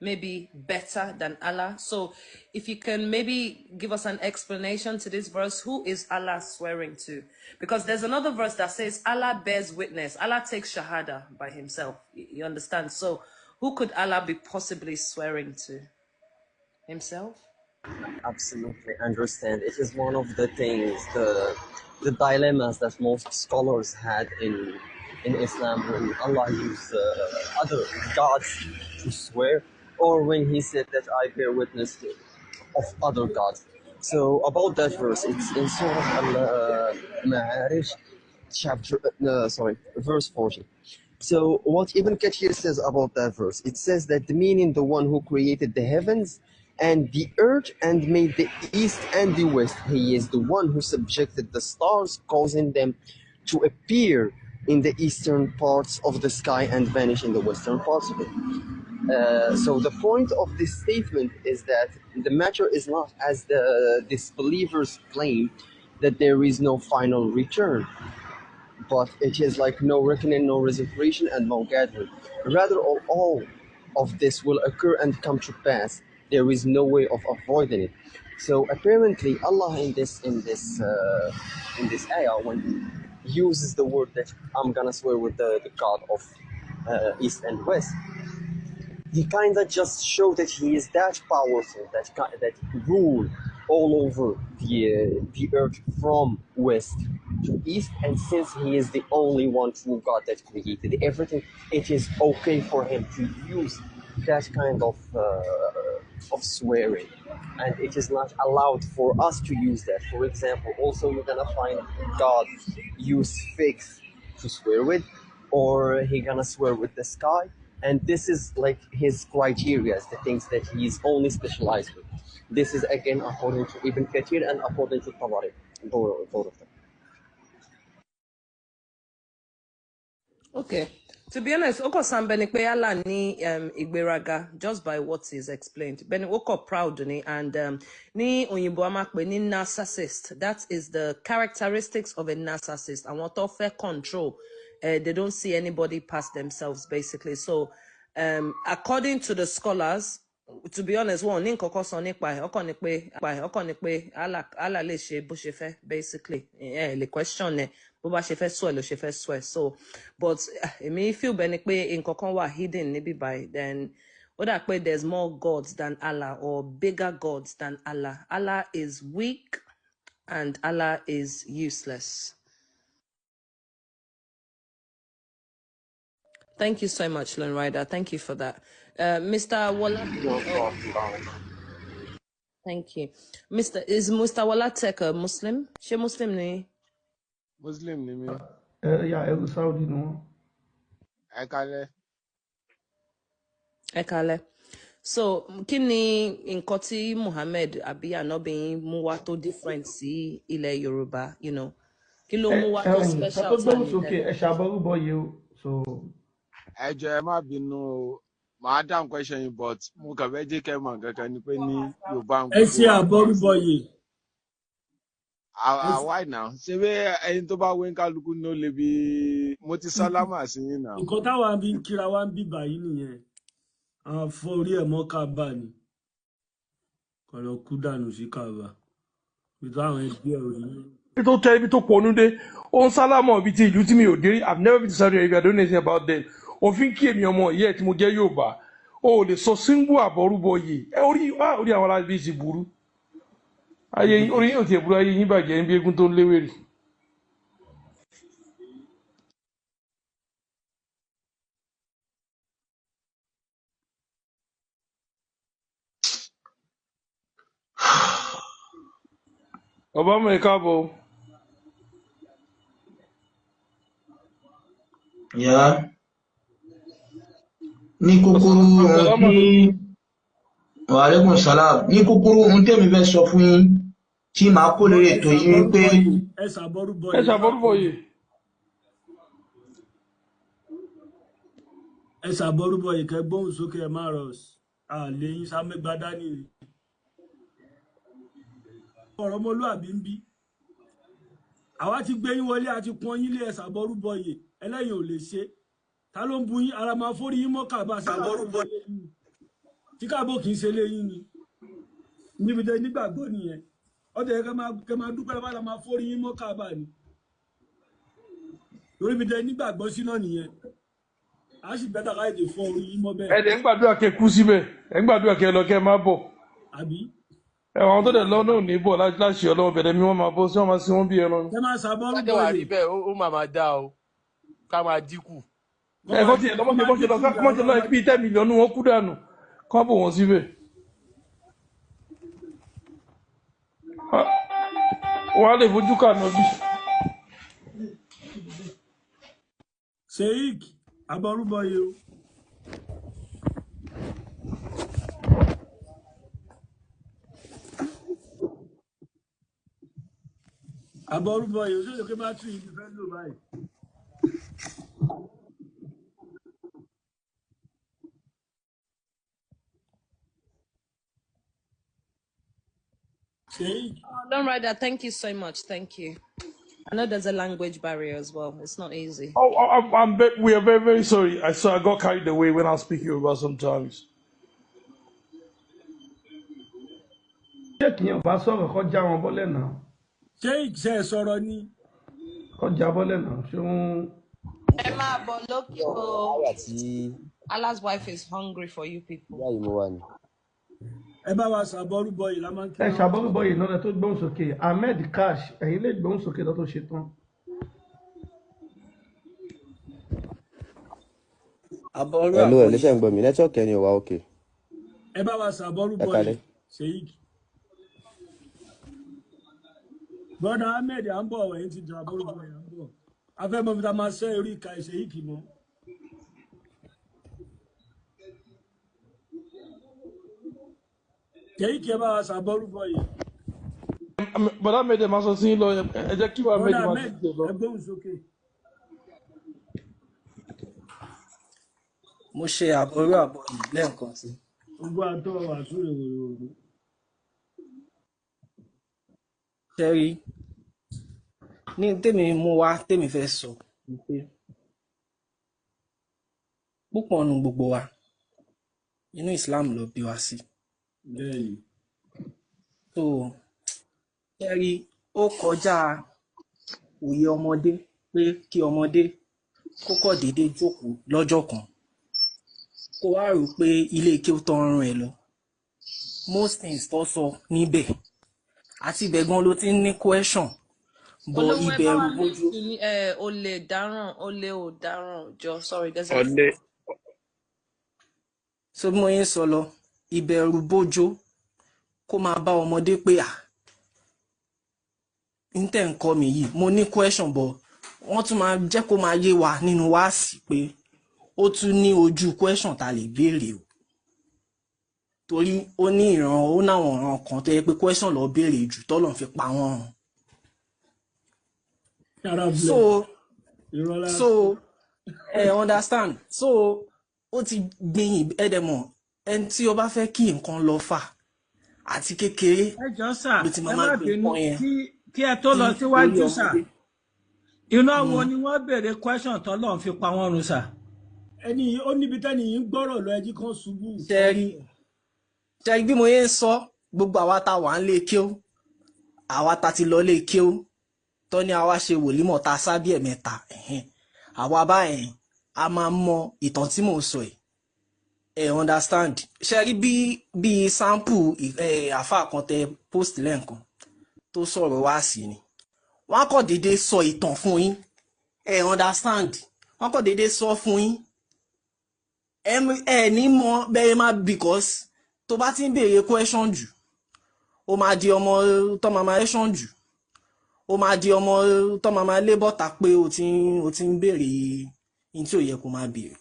maybe better than Allah. So if you can maybe give us an explanation to this verse, who is Allah swearing to? Because there's another verse that says Allah bears witness. Allah takes Shahadah by himself. You understand? So who could Allah be possibly swearing to? Himself? Absolutely understand. It is one of the things, the dilemmas that most scholars had in Islam when Allah used other gods to swear, or when he said that I bear witness of other gods. So about that verse, it's in Surah Al-Ma'arij, chapter verse 40. So what Ibn Kathir says about that verse, it says that the meaning, the one who created the heavens and the earth and made the east and the west, he is the one who subjected the stars, causing them to appear in the eastern parts of the sky and vanish in the western parts of it. So the point of this statement is that the matter is not as the disbelievers claim, that there is no final return, but it is like no reckoning, no resurrection, and no gathering. Rather, all of this will occur and come to pass. There is no way of avoiding it. So apparently, Allah in this ayah, when he uses the word that I'm gonna swear with the God of East and West, he kind of just showed that he is that powerful, that rule all over the earth from west to east. And since he is the only one true God that created everything, it is okay for him to use that kind of swearing, and it is not allowed for us to use that. For example, also you're gonna find God use figs to swear with, or he gonna swear with the sky, and this is like his criteria, the things that he is only specialized with. This is again according to Ibn Kathir and according to Tabari, both of them. Okay. To be honest, ó kàn sound bẹ́ẹ̀ ni pé Allah ní ìgbéraga just by what is explained. Bẹ́ẹ̀ ni ó kàn proud ni, and ní òyìnbó a máa pè ní narcissist. That is the characteristics of a narcissist. Àwọn tó fẹ́ control, they don't see anybody past themselves basically. So according to the scholars, to be honest, wọn ò ní nǹkan kan sọ nípa ẹ̀, ọkàn ni pé Allah lè ṣe bó ṣe fẹ́ basically. Ẹ lè question ẹ, bó bá ṣe fẹ́ sọ ẹ ló ṣe fẹ́ sọ ẹ. So but èmi feel bẹ́ẹ̀ ni pé nǹkan kan wà hidden níbí báyìí. Then ó dà pé there's more gods than Allah, or bigger gods than Allah. Allah is weak and Allah is useless. Thank you so much, Lone Rider. Thank you for that. Mr. Wala. No problem. Thank you. Is Mr. Walatek a Muslim? Ṣé Muslim ni? Muslim ni mí. Yeah, ẹrú Saudi ni wọ́n. Ẹ kálẹ́. Ẹ kálẹ́. So, kí ni nǹkan tí Muhammad àbí Ànábì yín mú wá tó different sí ilẹ̀ Yorùbá, you know? Kí ló mú wá tó Ká special tó tá gbóhùn ní sókè, tẹ́lẹ̀? ẹ ṣàbọrúbọ yìí o. So Ẹ jọ̀ọ́ ẹ má bínú o. Màá dáhùn question yín, but mo kàn fẹ́ jẹ́ kẹ́ mọ̀ nǹkan kan ni pé ní Yorùbá ń Ẹ gbogbo ṣe wa. àbọrúbọyè. Why now? Ṣé bí ẹni tó bá wé ń kálukú ní ó lè bí mo ti sálámà sí yín náà. Nǹkan táwa bí ń kíra wa ń bí báyìí nìyẹn. Àwọn afọ orí ẹ̀ mọ́ kábà ni. Kọ̀ lọ kú dànù sí kábà. Ibi táwọn ẹgbẹ́ ẹ̀ ò rí. Ibi tó tẹ ibi tó pọnú dé, ó ń sálámọ̀ ibi tí ìlú tí mi ò dé rí. I've never been to Saudi Arabia, I don't know anything about them. Òfin kí èmi ọmọ ìyá ẹ̀ tí mo jẹ́ Yorùbá, o ò lè sọ single àbọ̀rúbọ yìí. Ẹ orí orí àwọn alábí ti burú. Ayé yín, orí yín ò tiẹ̀ burú, ayé yín bàjẹ́ níbi eégún tó ń léwèrè. Ọba mọ̀ ẹ́ káàbọ̀. Yá ní kúkúrú ohun Assalamu tí alaikum. wa alaikum salam, ní kúkúrú ohun tèmi fẹ́ sọ fún yín tí màá kó lórí Ẹ ètò yìí wípé ṣàbọrúbọyè. Ẹ ṣàbọrúbọyè Ẹ ṣàbọrúbọ lákọ̀ọ́kọ́. yìí. Ẹ ṣàbọrúbọyè kẹ́ gbóhùn sókè, ẹ má rọ̀ àlè yín sámẹ́gbá dání. Ọ̀rọ̀ ọmọlúàbí ń bí. Àwa ti gbé yín wọlé, àti pọn yín lé, ẹ ṣàbọrúbọyè. Ẹlẹ́yin ò lè ṣe. Ta ló ń bu yín? Ara máa forí yín mọ́ kàbá ṣàbọrúbọyè. Tí Tí káàbọ̀ kì í ṣe léyìn ni. Níbi tẹ nígbàgbọ́ nìyẹn. Ọ̀tẹ̀ yẹ kẹ́ máa dúpẹ́ bá la máa forí yín mọ́ káàbà ni. Torí ibi tẹ nígbàgbọ́ sí náà nìyẹn. A sì bẹ́tà ká ètè fọ́ orí yín mọ́ bẹ́ẹ̀. Ẹ dẹ̀ ń gbàdúrà kẹ́ kú síbẹ̀, ẹ ń gbàdúrà kẹ́ lọ kẹ́ má bọ̀. Àbí? Ẹ̀wọ̀n àwọn tó dẹ̀ lọ náà ò ní bọ̀ láṣẹ Ọlọ́run bẹ̀rẹ̀ mi wọ́n máa bọ́ sí wọ́n máa sí wọ́n bí ẹran ni. Kẹ́ máa ṣàbọ̀rú Ká dẹ̀ wá bọ̀yè. rí bẹ́ẹ̀, ó máa máa dá o, ká máa dínkù. Kọ́ Ẹ máa kọ́ tiẹ̀ lọ́mọ́ ṣe bọ́ ṣe lọ dínkù kọ́ ṣe ìyàwó lọ máa bíi 10 million wọn kú dànù kọ́ bò wọ́n síbẹ̀. Wọ́n á lè fojú kà náà bí. Sheik abọ́rúbọyè o. Abọ́rúbọyè o, ṣé ìjọba bá tún ìlú fẹ́ lò báyìí? Sheik Lone Rider, thank you so much. Thank you. I know there's a language barrier as well. It's not easy. Oh, we are very, very sorry. I saw I got carried away when I speak Yoruba sometimes. Ṣé kìyàn bá sọ̀rọ̀ kọ́ já wọn bọ́lẹ̀ náà? Sheik ṣe é sọ̀rọ̀ ni. Kọ́ já bọ́lẹ̀ náà ṣé wọ́n. Ẹ máa bọ̀ lókè o. Àyà tí Allah's wife is hungry for you people. ìyá yìí mo wà ní. Ẹ bá wa ṣàbọ̀rúbọyè la máa ń kí Ẹ wọn. ṣàbọ̀rúbọyè náà lẹ tó gbóhùn sókè. Ahmed Cash, ẹ̀yin lè gbóhùn sókè lọ́ tó ṣe tán. Àbọrú Hello, ẹ̀ àbọyè. lẹ́sẹ̀ ń gbọ́ mi, nẹ́tíwọ̀kì ẹni ò wá òkè. Ẹ bá wa Ẹ ṣàbọ̀rúbọyè kalẹ́. Sheik. Brother Ahmed à ń bọ̀, ẹ̀yin ti dùn àbọ̀rúbọyè à ń bọ̀. Afẹ́ mọ̀ fi ta máa ṣẹ́ orí ìka Sheik mọ́. Sheik ẹ bá wa ṣàbọ̀rúbọyè. Bọ̀dá Ahmed máa sọ sí yín lọ, ẹ jẹ́ kí wàá Ahmed Brother máa Ahmed sọ sí lọ. ẹ gbóhùn sókè. Mo ṣe àbọrú àbọyè lẹ́ẹ̀kan sí. Ogun àtọ̀ àsúrè wòròwòrò. Ṣé rí ní tèmi mú wá tèmi fẹ́ sọ ni pé púpọ̀ nu gbogbo wa inú Islam ló bí wa sí. Bẹ́ẹ̀ni. So ṣé rí ó kọjá òye ọmọdé pé kí ọmọdé kó kọ̀ déédéé jókòó lọ́jọ́ kan kó wá rò pé ilé kí ó tọ́ ọrùn ẹ̀ lọ. Most things tó sọ níbẹ̀ àti ibẹ̀ gan ló ti ń ní question but Olówó ẹ bá ìbẹ̀rù wa bójú. mute ní ẹ olè dáràn olè ò dáràn jọ, sorry, there's a Ọlẹ. So bí mo yẹn ń sọ lọ, ìbẹ̀rù bójó kó máa bá ọmọdé pé à ń tẹ̀ ń kọ́ mi yìí mo ní question, but wọ́n tún máa jẹ́ kó máa yé wa nínú wáàsí pé ó tún ní ojú question tá a lè béèrè o, torí ó ní ìran ó náwọn ìran kan tó yẹ pé question lọ béèrè jù tọ́lọ̀ fi pa wọ́n run. Yàrá bless. So Irọ́ lásán. so ẹ understand, so ó ti gbìyìn ẹdẹmọ ẹni tí ó bá fẹ́ kí nǹkan lọ fà àti kékeré Ẹ jọ sà, ló ti ẹ máa má máa gbé bínú nǹkan yẹn kí ẹ tó sí lọ orí síwájú sà. ọmọdé. Iná wo ni wọ́n béèrè question tọ́lọ́run fi pa wọ́n run sà? Ẹni yìí ó níbi tẹ́ni yìí ń gbọ́rọ̀ lọ ẹjí kan ṣubú. Ṣe rí bí mo yẹn ń sọ, gbogbo àwa tá wà ń lé kíó, àwa tá ti lọ lé kíó tó ní àwa ṣe wòlímọ̀ tá a sábì ẹ̀mẹ́ta ẹ̀hẹ́n. Àwa báyẹn a máa mọ ìtàn tí mò ń sọ yìí, ẹ understand. Ṣe rí bí sample ẹ àfa kan tẹ post lẹ́ǹkan tó sọ̀rọ̀ wá sí ni wọ́n á kàn déédéé sọ ìtàn fún yín, ẹ understand, wọ́n kàn déédéé sọ fún yín, ẹ ní mọ bẹ́ẹ̀ má, because tó bá ti ń béèrè question jù ó máa di ọmọ tó máa máa question jù, ó máa di ọmọ tó máa máa lé bọ́ta pé o ti ń béèrè ní tí ò yẹ kó máa béèrè.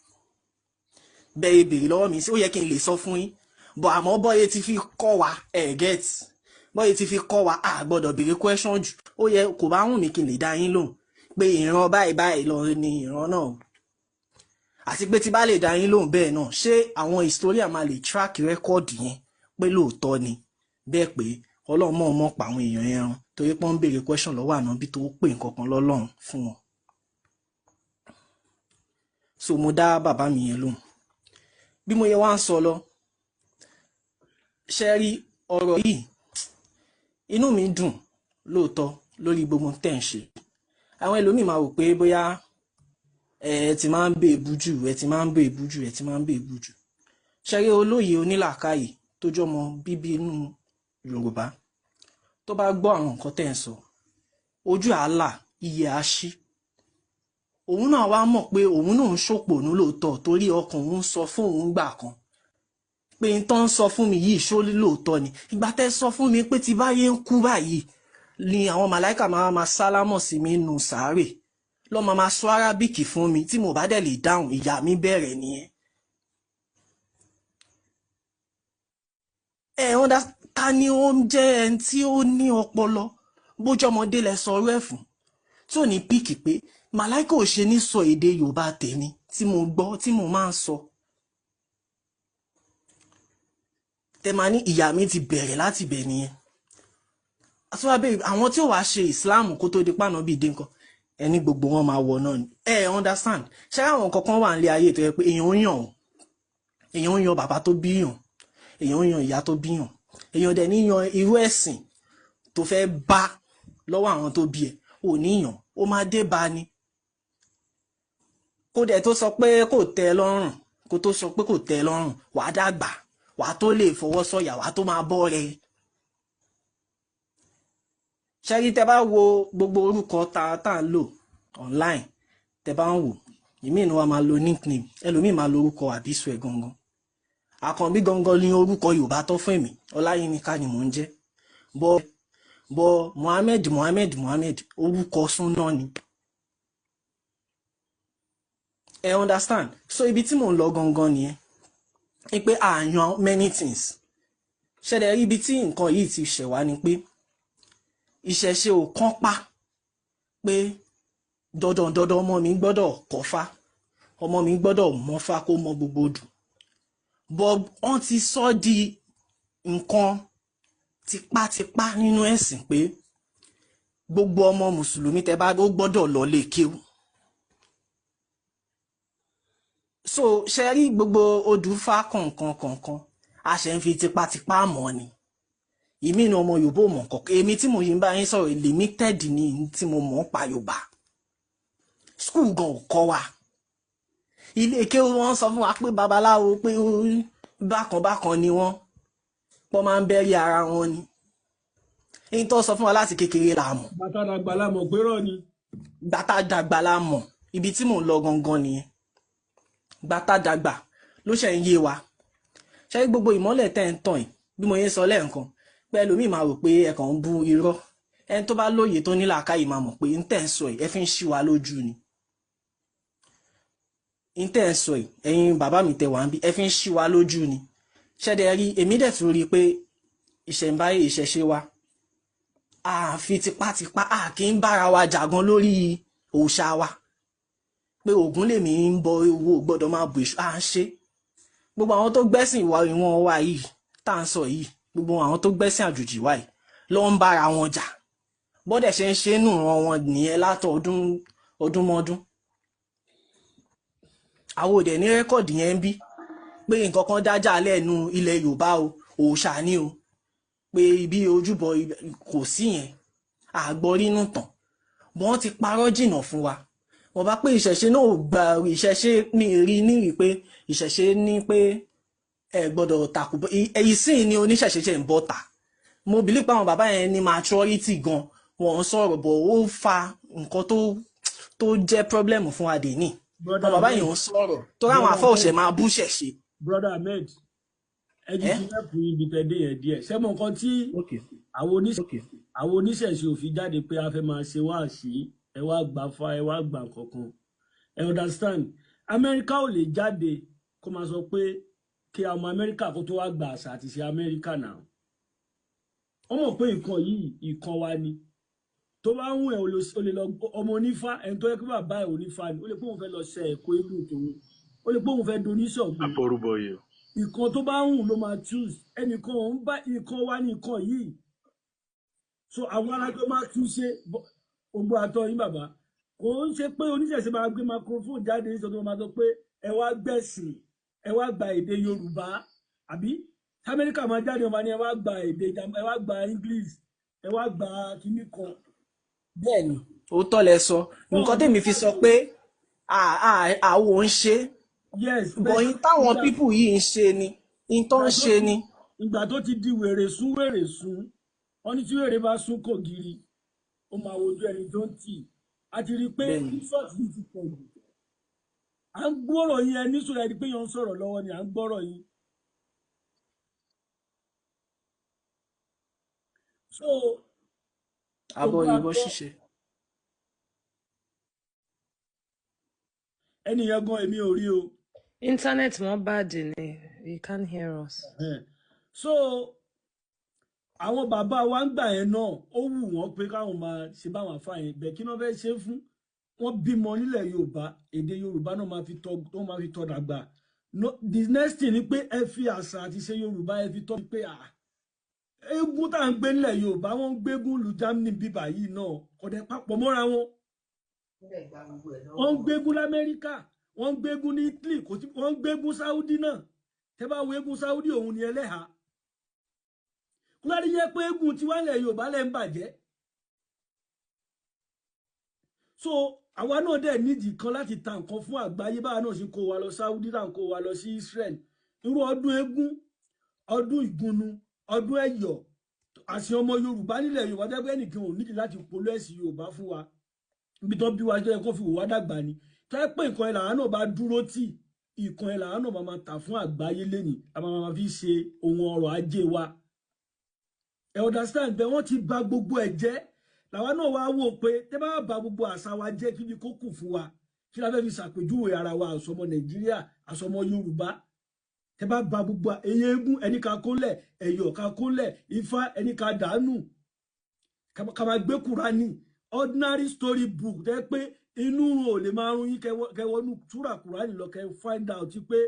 Bẹ́ẹ̀ béèrè lọ́wọ́ mi, ó yẹ kí n lè sọ fún yín, but àmọ́ bọ́yẹ ti fi kọ́ wa, ẹ̀ get bọ́yẹ ti fi kọ́ wa, a gbọ́dọ̀ béèrè question jù. Ó yẹ kò bá wùn mí kí n lè dá yín lóhùn pé ìran báyìí báyìí lọ ni ìran náà, àti pé tí bá lè dá yín lóhùn bẹ́ẹ̀ náà, ṣé àwọn historian máa lè track record yẹn pé lóòótọ́ ni bẹ́ẹ̀, pé Ọlọ́run mọ̀ mọ̀ pa àwọn èèyàn yẹn run torí pé wọ́n ń béèrè question lọ́wọ́ ànábì tó pè nǹkan kan lọ́lọ́run fún wọn. So mo dá bàbá mi yẹn lóhùn. Bí mo yẹ wá ń sọ lọ, Ṣe rí ọ̀rọ̀ yìí, inú mi dùn lóòótọ́ lórí gbogbo tẹ̀ ń ṣe. Àwọn ẹlòmíì máa wò pé bóyá ẹ ti máa ń bèèbú jù, ẹ ti máa ń bèèbú jù, ẹ ti máa ń bèèbú jù. Ṣe rí olóye onílàákàyè tó jọmọ bíbí inú Yorùbá tó bá gbọ́ àwọn nǹkan tẹ̀ ń sọ, ojú àálà iye á ṣí, òun náà wá mọ̀ pé òun náà ń ṣòpònú lóòótọ́, torí ọkàn òun sọ fún òun gbà kan pé n tó ń sọ fún mi yìí ṣó lóòótọ́ ni. Ìgbà tẹ́ sọ fún mi pé tí báyé ń kú báyìí ni àwọn màláìkà máa máa sálámọ̀ sí mi nù sàárè, lọ́ máa máa sọ arábìkì fún mi, tí mo bá dẹ̀ lè dáhùn, ìyà mi bẹ̀rẹ̀ nìyẹn. Ẹ wọ́n dá ta ni ó ń jẹ́ ẹni tí ó ní ọpọlọ bójú ọmọdé lẹ sọ ọ̀rọ̀ ẹ̀ fún tí ò ní píìkì pé màláìkà ò ṣe ní sọ èdè Yorùbá tèmi tí mo gbọ́ tí mo máa ń sọ. Tẹ máa ní ìyá mi ti bẹ̀rẹ̀ láti bẹ̀ nìyẹn. Àtúwà bẹ́ẹ̀ àwọn tí ó wàá ṣe Islam kó tó di pàànà bíi dé nǹkan ẹni gbogbo wọn máa wọ̀ náà ni. Ẹ understand, ṣé àwọn kankan wà nílé ayé tó yẹ pé èèyàn ń yàn, èèyàn ń yan bàbá tó bí yàn, èèyàn ń yan ìyá tó bí yàn, èèyàn dẹ̀ ní yan irú ẹ̀sìn tó fẹ́ bá lọ́wọ́ àwọn tó bí ẹ, ò ní yàn, ó máa dé bá ni. Kó dẹ̀ tó sọ pé kò tẹ́ ẹ lọ́rùn, kó tó sọ pé kò tẹ́ ẹ lọ́rùn, wàá dàgbà, wàá tó lè fọwọ́ sọ̀yà, wàá tó máa bọ́ rẹ. Ṣẹ́rí tẹ bá wo gbogbo orúkọ tá tá ń lò online, tẹ bá ń wò ìmíì ni wàá máa lo nickname, ẹlòmíì máa lo orúkọ àbísù ẹ̀ gangan. Àkànbí gangan ni orúkọ Yorùbá tó fún mi, Ọláyínká ni mò ń jẹ́, bọ Mohammed Mohammed Mohammed orúkọ súná ni. Ẹ understand, so ibi tí mò ń lọ gangan nìyẹn ni pé àyàn many things. Ṣẹlẹ̀ rí ibi tí nǹkan yìí ti ṣẹ̀ wá ni pé ìṣẹ̀ṣe ò kán pa pé dandan dandan ọmọ mi gbọ́dọ̀ kọ́fá, ọmọ mi gbọ́dọ̀ mọ́fá kó mọ gbogbo odù, but wọ́n ti sọ di nǹkan tipátipá nínú ẹ̀sìn pé gbogbo ọmọ mùsùlùmí tẹ bá ó gbọ́dọ̀ lọ lè kéwú. So ṣe rí gbogbo odù fá kọ̀ọ̀kan kọ̀ọ̀kan a ṣe ń fi tipátipá mọ̀ ni. Ìmí ni ọmọ Yorùbá ò mọ̀ kọ̀ọ̀kan, èmi tí mo yìí ń bá yín sọ̀rọ̀ limited ni tí mo mọ̀ ń pa Yorùbá. School gan ò kọ́ wa, ilé kéwú wọ́n sọ fún wa pé babaláwo pé bákan bákan ni wọ́n pọ́ máa ń bẹ́rí ara wọn ni. Èyí tó sọ fún wa láti kékeré la mọ̀. Bàtà dàgbà la mọ̀ pé rọ̀ ni. Gbàtà dàgbà la mọ̀, ibi tí mò ń lọ gangan nìyẹn. Gbàtà dàgbà ló ṣe ń yé wa. Ṣé gbogbo ìmọ́lẹ̀ tẹ́ ń tàn yìí bí mo yẹn sọ lẹ́ẹ̀kan pé ẹlòmíì máa rò pé ẹ kàn ń bú irọ́, ẹni tó bá lóye tó ní làákàyè máa mọ̀ pé ń tẹ̀ ń sọ yìí ẹ fi ń ṣí wa lójú ni. Ń tẹ̀ ń sọ yìí ẹ̀yin bàbá mi tẹ̀ wá ń bí ẹ fi ń ṣí wa lójú ni. Ṣẹ́dẹ̀ rí èmi dẹ̀ tún rí i pé ìṣẹ̀ǹbáyé ìṣẹ̀ṣe wa a fi tipátipá a kì í bára wa jàgan lórí òòṣà wa pé Ògún lèmi ń bọ owó gbọ́dọ̀ máa bù èṣù à ń ṣe. Gbogbo àwọn tó gbẹ́sìn ìwà ìwọ̀n wa yìí tá à ń sọ yìí, gbogbo àwọn tó gbẹ́sìn àjòjì wa yìí ló ń bára wọn jà, bọ́dẹ̀ ṣe ń ṣe nù ran wọn nìyẹn látọ̀ ọdún ọdún mọ́dún. Àwọn òdẹ̀ ní rẹ́kọ̀dì yẹn ń bí pé nǹkan kan dájà lẹ́nu ilẹ̀ Yorùbá o, òòṣà ni o, pé ibi ojúbọ kò sí yẹn, àgbọ̀rínú tàn bọ́n ti parọ́ jìnnà fún wa. Wọ́n bá pé ìṣẹ̀ṣe náà ò gba ìṣẹ̀ṣe mi rí nírì pé ìṣẹ̀ṣe ní pé ẹ gbọ́dọ̀ takò ìsìn ni oníṣẹ̀ṣe ṣe ń bọ́ ta. Mo believe pé àwọn bàbá yẹn ní maturity gan, wọ́n ń sọ̀rọ̀ bọ̀ ó fa nǹkan tó jẹ́ problem fún adé ní. Brother Àwọn bàbá Ahmed, yẹn ń sọ̀rọ̀ torí àwọn Brother afọ́ òṣè Ahmed, máa bú ṣẹ̀ṣe. Brother Ahmed, ẹ jí Ẹ́ kí mẹ́pù ibi tẹ́ dé yẹn díẹ̀. Ṣé mo nǹkan tí Okay. àwọn oníṣẹ̀ṣe ò fi jáde pé a fẹ́ máa ṣe wáàsí, ẹ wá gbà fa, ẹ wá gbà kankan. Ẹ understand? Amẹ́ríkà ò lè jáde kó máa sọ pé kí ọmọ Amẹ́ríkà kó tó wá gba àṣà àti ṣe Amẹ́ríkà náà. Wọ́n mọ̀ pé nǹkan yìí ìkan wa ni. Tó bá ń wẹ̀ o lè lọ ọmọ onífá, ẹni tó yẹ kí bàbá ẹ̀ onífá ni, ó lè pé òun fẹ́ lọ ṣe ẹ̀kọ́ eégún tòun, ó lè pé òun fẹ́ doníṣọ̀gbó. Àbọrúbọyè. Ìkan tó bá ń wù ló máa choose, ẹnìkan òun bá ìkan wá ní ìkan yìí. So àwọn alájọ máa tún ṣe gbogbo àtọ yín bàbá. Kò ń ṣe pé oníṣẹ̀ṣe máa gbé microphone jáde nítorí wọ́n máa sọ pé ẹ wá gbẹ̀sìn, ẹ wá gba èdè Yorùbá, àbí Amẹ́ríkà máa jáde, wọn máa ní ẹ wá gba èdè, ẹ wá gba English, ẹ wá gba kinní kan. Bẹ́ẹ̀ni, òótọ́ lẹ sọ. Wọn Nǹkan ò ní tèmi fi sọ pé àwo ń ṣe, yes bọ̀ bẹ́ẹ̀. yín táwọn Ìgbà pípù yìí ń ṣe ni yín tó ìgbà ń tó ṣe ti ni. Ìgbà tó ti di wèrè sún wèrè sún, wọn ní tí wèrè bá sún kò gírí, ó máa wojú ẹni tó ń tì. A ti rí i pé Bẹ́ẹ̀ni. insult yìí ti pọ̀ jù. À ń gbọ́rọ̀ yín, ẹni sọ̀rọ̀, ẹni pé yẹn ń sọ̀rọ̀ lọ́wọ́ ni à ń gbọ́rọ̀ yín. So Àbọ̀ gbogbo òyìnbó àgbọ̀ ṣìṣe. Ẹni yẹn gan èmi ò rí o. Internet wọn bad ni. You can't hear us. Ẹhẹ́n. So àwọn bàbá wa ń gbà yẹn náà, ó wù wọ́n pé káwọn máa ṣe báwọn àfa yẹn bẹ́ẹ̀. Kí wọ́n fẹ́ ṣe fún wọn? Bímọ nílẹ̀ Yorùbá, èdè Yorùbá náà máa fi tọ́, wọ́n máa fi tọ́ dàgbà. No, the next thing ni pé ẹ fi àṣà àti ṣe Yorùbá, ẹ fi tọ́ pé à eégún tá à ń gbé nílẹ̀ Yorùbá, wọ́n ń gbégún lu Germany bíbà yìí náà, kò dẹ̀ papọ̀ mọ́ra wọn. Wọ́n ń gbégún lamẹ́ríkà, wọ́n ń gbégún ní Italy, kò sí, wọ́n ń gbégún Saudi náà. Tẹ́ bá wo eégún Saudi, òun ni ẹlẹ́hà kúlárí jẹ́ pé eégún tiwa nílẹ̀ Yorùbá lẹ́ ń bàjẹ́. So àwa náà dẹ̀ nídìí kan láti ta nǹkan fún àgbáyé, báwa náà ṣe kó wa lọ Saudi, tá à ń kó wa lọ sí Israel. Irú ọdún eégún, ọdún ìgúnnu, ọdún ẹ̀yọ̀, àṣẹ ọmọ Yorùbá nílẹ̀ Yorùbá jẹ́ pé ẹnìkan ò nídìí láti polú ẹ̀sìn Yorùbá fún wa. Ibi tó bí wa jẹ́ kó fi wò wá dàgbà ni. Tó yẹ pé nǹkan ẹ̀ làwọn náà bá dúró tì, ìkan ẹ̀ làwọn náà máa máa tà fún àgbáyé lẹ́nìí, a máa máa fi ṣe ohun ọrọ̀ ajé wa. Ẹ understand bẹ́ẹ̀? Wọ́n ti bà gbogbo ẹ̀ jẹ́. Làwa náà wá wò pé tẹ́ bá bà gbogbo àṣà wa jẹ́, kí ni kó kù fún wa? Kí la fẹ́ fi ṣàpèjúwe ara wa, àsọmọ Nàìjíríà, àsọmọ Yorùbá? Tẹ́ bá bà gbogbo eyín, eégún ẹni ká kólẹ̀, ẹ̀yọ̀ ká kólẹ̀, ifá ẹni ká dànù, ká máa gbé Kúránì, ordinary story book, tẹ́ pé inú run ò lè máa run yín kẹwọnú súrà Kúránì lọ, kẹ find out pé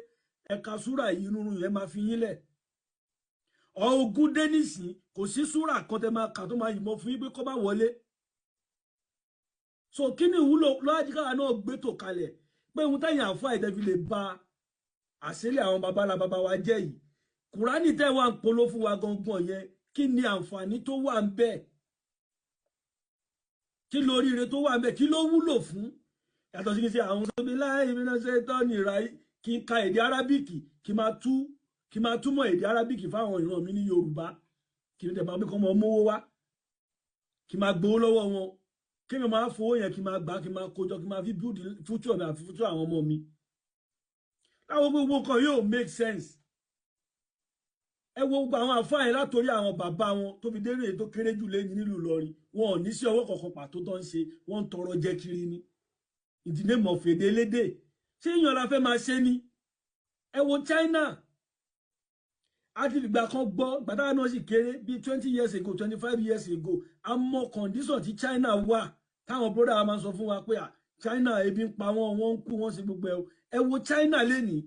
ẹ̀ka súrà yìí, inú run yẹn máa fi yín lẹ̀. Ogun dé nísìn, kò sí súrà kan tẹ máa kà tó máa yìnbọn fún yín pé kó má wọlé. So kí ni ìwúlò lọ́wọ́dì káwa náà gbé tò kalẹ̀ pé ohun táyà àfa ìtẹ́fi lè ba àṣírí àwọn babalá baba wa jẹ́ yìí? Kùránì tẹ́ wà ń polo fún wa gangan yẹn, kí ni àǹfààní tó wà ń bẹ̀? Kí lóríire tó wà ń bẹ̀? Kí ló wúlò fún? Yàtọ̀ sí kí n ṣe àwọn sọ́bi láì mi náà ṣe tọ́ ní ìra, kí n ka èdè arábìkì, kí máa túmọ̀ èdè arábìkì fáwọn ìran mi ní Yorùbá, kí n tẹ̀ máa bí kọ́ mọ́ mówó wá, kí máa gbowó lọ́wọ́ wọn, kí mi máa fowó yẹn, kí máa gbà, kí máa kójọ, kí máa fi build future mi àti future àwọn ọmọ mi. Láwọn gbogbo nǹkan yóò make sense. Ẹ wo gbogbo àwọn àfáà yẹn, látòrí àwọn bàbá wọn tó fi dérè tó kéré jù lẹ́yìn nílùú Ìlọrin, wọn ò ní sí ọwọ́ kankan pàtó tó ń ṣe, wọ́n ń tọrọ jẹ kiri ni. Ìdílé mọ̀fèdè lédè, ṣé èèyàn la fẹ́ máa ṣe ni? Ẹ wo China, a ti fìgbà kan gbọ́, gbàdáwà náà sì kéré bíi 20 years ago, 25 years ago, a mọ condition tí China wà, táwọn brother wa máa ń sọ fún wa pé à China, ebi ń pa wọ́n, wọ́n ń kú, wọ́n sì gbogbo ẹ̀. Ẹ wo China lénìí,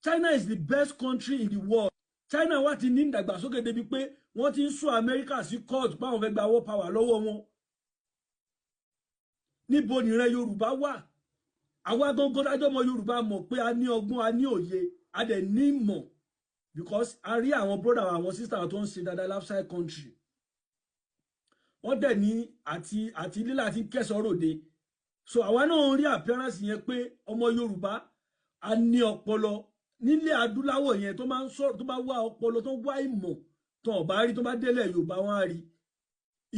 China is the best country in the world. China wá ti ní ìdàgbàsókè débi pé wọ́n ti ń sún Amẹ́ríkà sí court báwọn fẹ́ gba war power lọ́wọ́ wọn. Níbo nìran Yorùbá wà? Àwa gangan dájọ́ ọmọ Yorùbá mọ̀ pé a ní ọgbọ́n, a ní òye, a dẹ̀ ní ìmọ̀, because a rí àwọn brother, àwọn sister tó ń ṣe dáadáa outside country. Wọ́n dẹ̀ ní àti lílà àti kẹsàn-án ròde. So àwa náà ń rí appearance yẹn pé ọmọ Yorùbá a ní ọpọlọ nílẹ̀ adúláwọ̀ yẹn, tó máa ń sọ̀rọ̀, tó bá wá ọpọlọ, tó wá ìmọ̀, tó ò bá rí, tó bá délẹ̀ Yorùbá, wọn á rí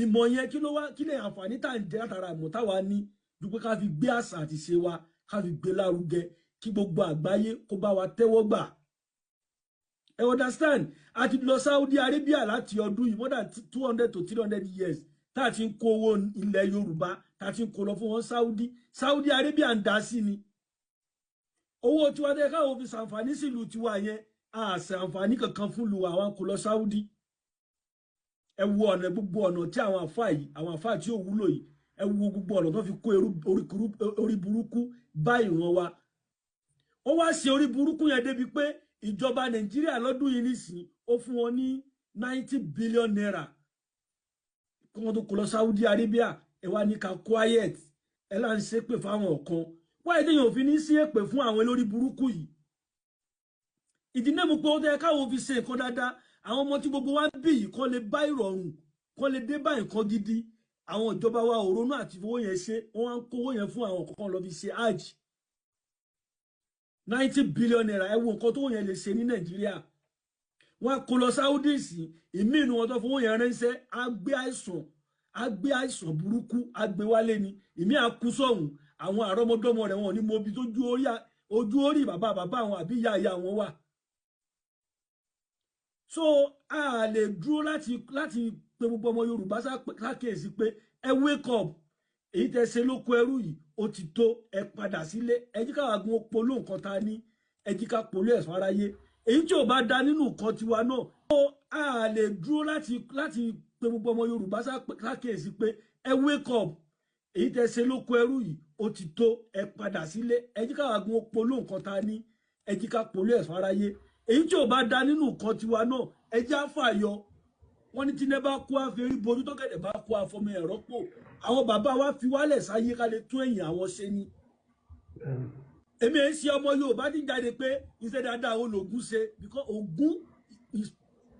ìmọ̀ yẹn. Kí ló wá, kí lè àǹfààní tá à ń jẹ látara ìmọ̀ táwa ní ju pé ká fi gbé àṣà àti ṣe wa, ká fi gbé lárugẹ, kí gbogbo àgbáyé kó bá wa tẹ́wọ́ gbà? Ẹ understand? A ti lọ Saudi Arabia láti ọdún yìí, more than 200 to 300 years tá a ti ń kó owó ilẹ̀ Yorùbá, tá a ti ń kó lọ fún wọn Saudi. Saudi Arabia ń dá sí ni owó tiwa tẹ káwọn fi ṣàǹfààní sílùú tiwa yẹn, a ṣàǹfààní kankan fún lu àwọn kò lọ Saudi. Ẹ wo ọ̀nà, gbogbo ọ̀nà tí àwọn àfáà yìí, àwọn àfáà tí ò wúlò yìí, ẹ wo gbogbo ọ̀nà tó fi kó orí burúkú bá ìran wa. Ó wá ṣe orí burúkú yẹn débi pé ìjọba Nàìjíríà lọ́dún yìí nísìn, ó fún wọn ní ₦90 billion kí wọ́n tó kó lọ Saudi Arabia. Ẹ wá ní ká quiet, ẹ là ń ṣépè fáwọn kan. Wáyé téèyàn ò fi ní sí èpè fún àwọn olórí burúkú yìí? Ìdí náà mo pé ó tẹ́ káwọn fi ṣe nǹkan dáadáa, àwọn ọmọ tí gbogbo wa ń bí yìí kọ́ lè bá ìrọ̀rùn, kọ́ lè dé bá nǹkan gidi. Àwọn ìjọba wa ò ronú àti fowó yẹn ṣe, wọ́n wá ń kówó yẹn fún àwọn kọ̀ọ̀kan lọ fi ṣe hajj. ₦90 billion, ẹ wo nǹkan tó yẹn lè ṣe ní Nàìjíríà. Wọ́n á kó lọ Saudi sí ìmí inú wọn tó fowó yẹn ránṣẹ́, á gbé àìsàn, á gbé àìsàn burúkú, á gbé wálé ni, ìmí á kú sọ̀hún. Àwọn àrọ́mọdọ́mọ rẹ̀ wọn ò ní mọ ibi tó ojú orí bàbá bàbá àwọn àbí ìyá ìyá wọn wà. So a lè dúró láti pe gbogbo ọmọ Yorùbá sákèésí pé ẹ wake up, èyí tẹ́ ṣe lóko ẹrú yìí ó ti tó, ẹ padà sílé, ẹ jí káwa gun polo nǹkan ta ní, ẹ jí ká polo ẹ̀sán aráyé, èyí tí ò bá da nínú nǹkan tiwa náà. So a lè dúró láti pe gbogbo ọmọ Yorùbá sákèésí pé ẹ wake up, èyí tẹ́ ṣe lóko ẹrú yìí ó ti tó, ẹ padà sílé, ẹ jí káwa gun polo nǹkan ta ní, ẹ jí ká polo ẹ̀sán aráyé, èyí tí ò bá da nínú nǹkan tiwa náà, ẹ jẹ́ àfàyọ. Wọ́n ní tíná bá kó àfẹ́rí bojú, tọ́kẹ̀dẹ̀ bá kó àfọmọ ẹ̀rọ pò. Àwọn bàbá wa fi wálẹ̀ sáyé ká lè tún ẹ̀yìn àwọn ṣe ni. Èmi ẹ̀ ń ṣe ọmọ Yorùbá tí ń jáde pé iṣẹ́ dáadáa ológun ṣe, because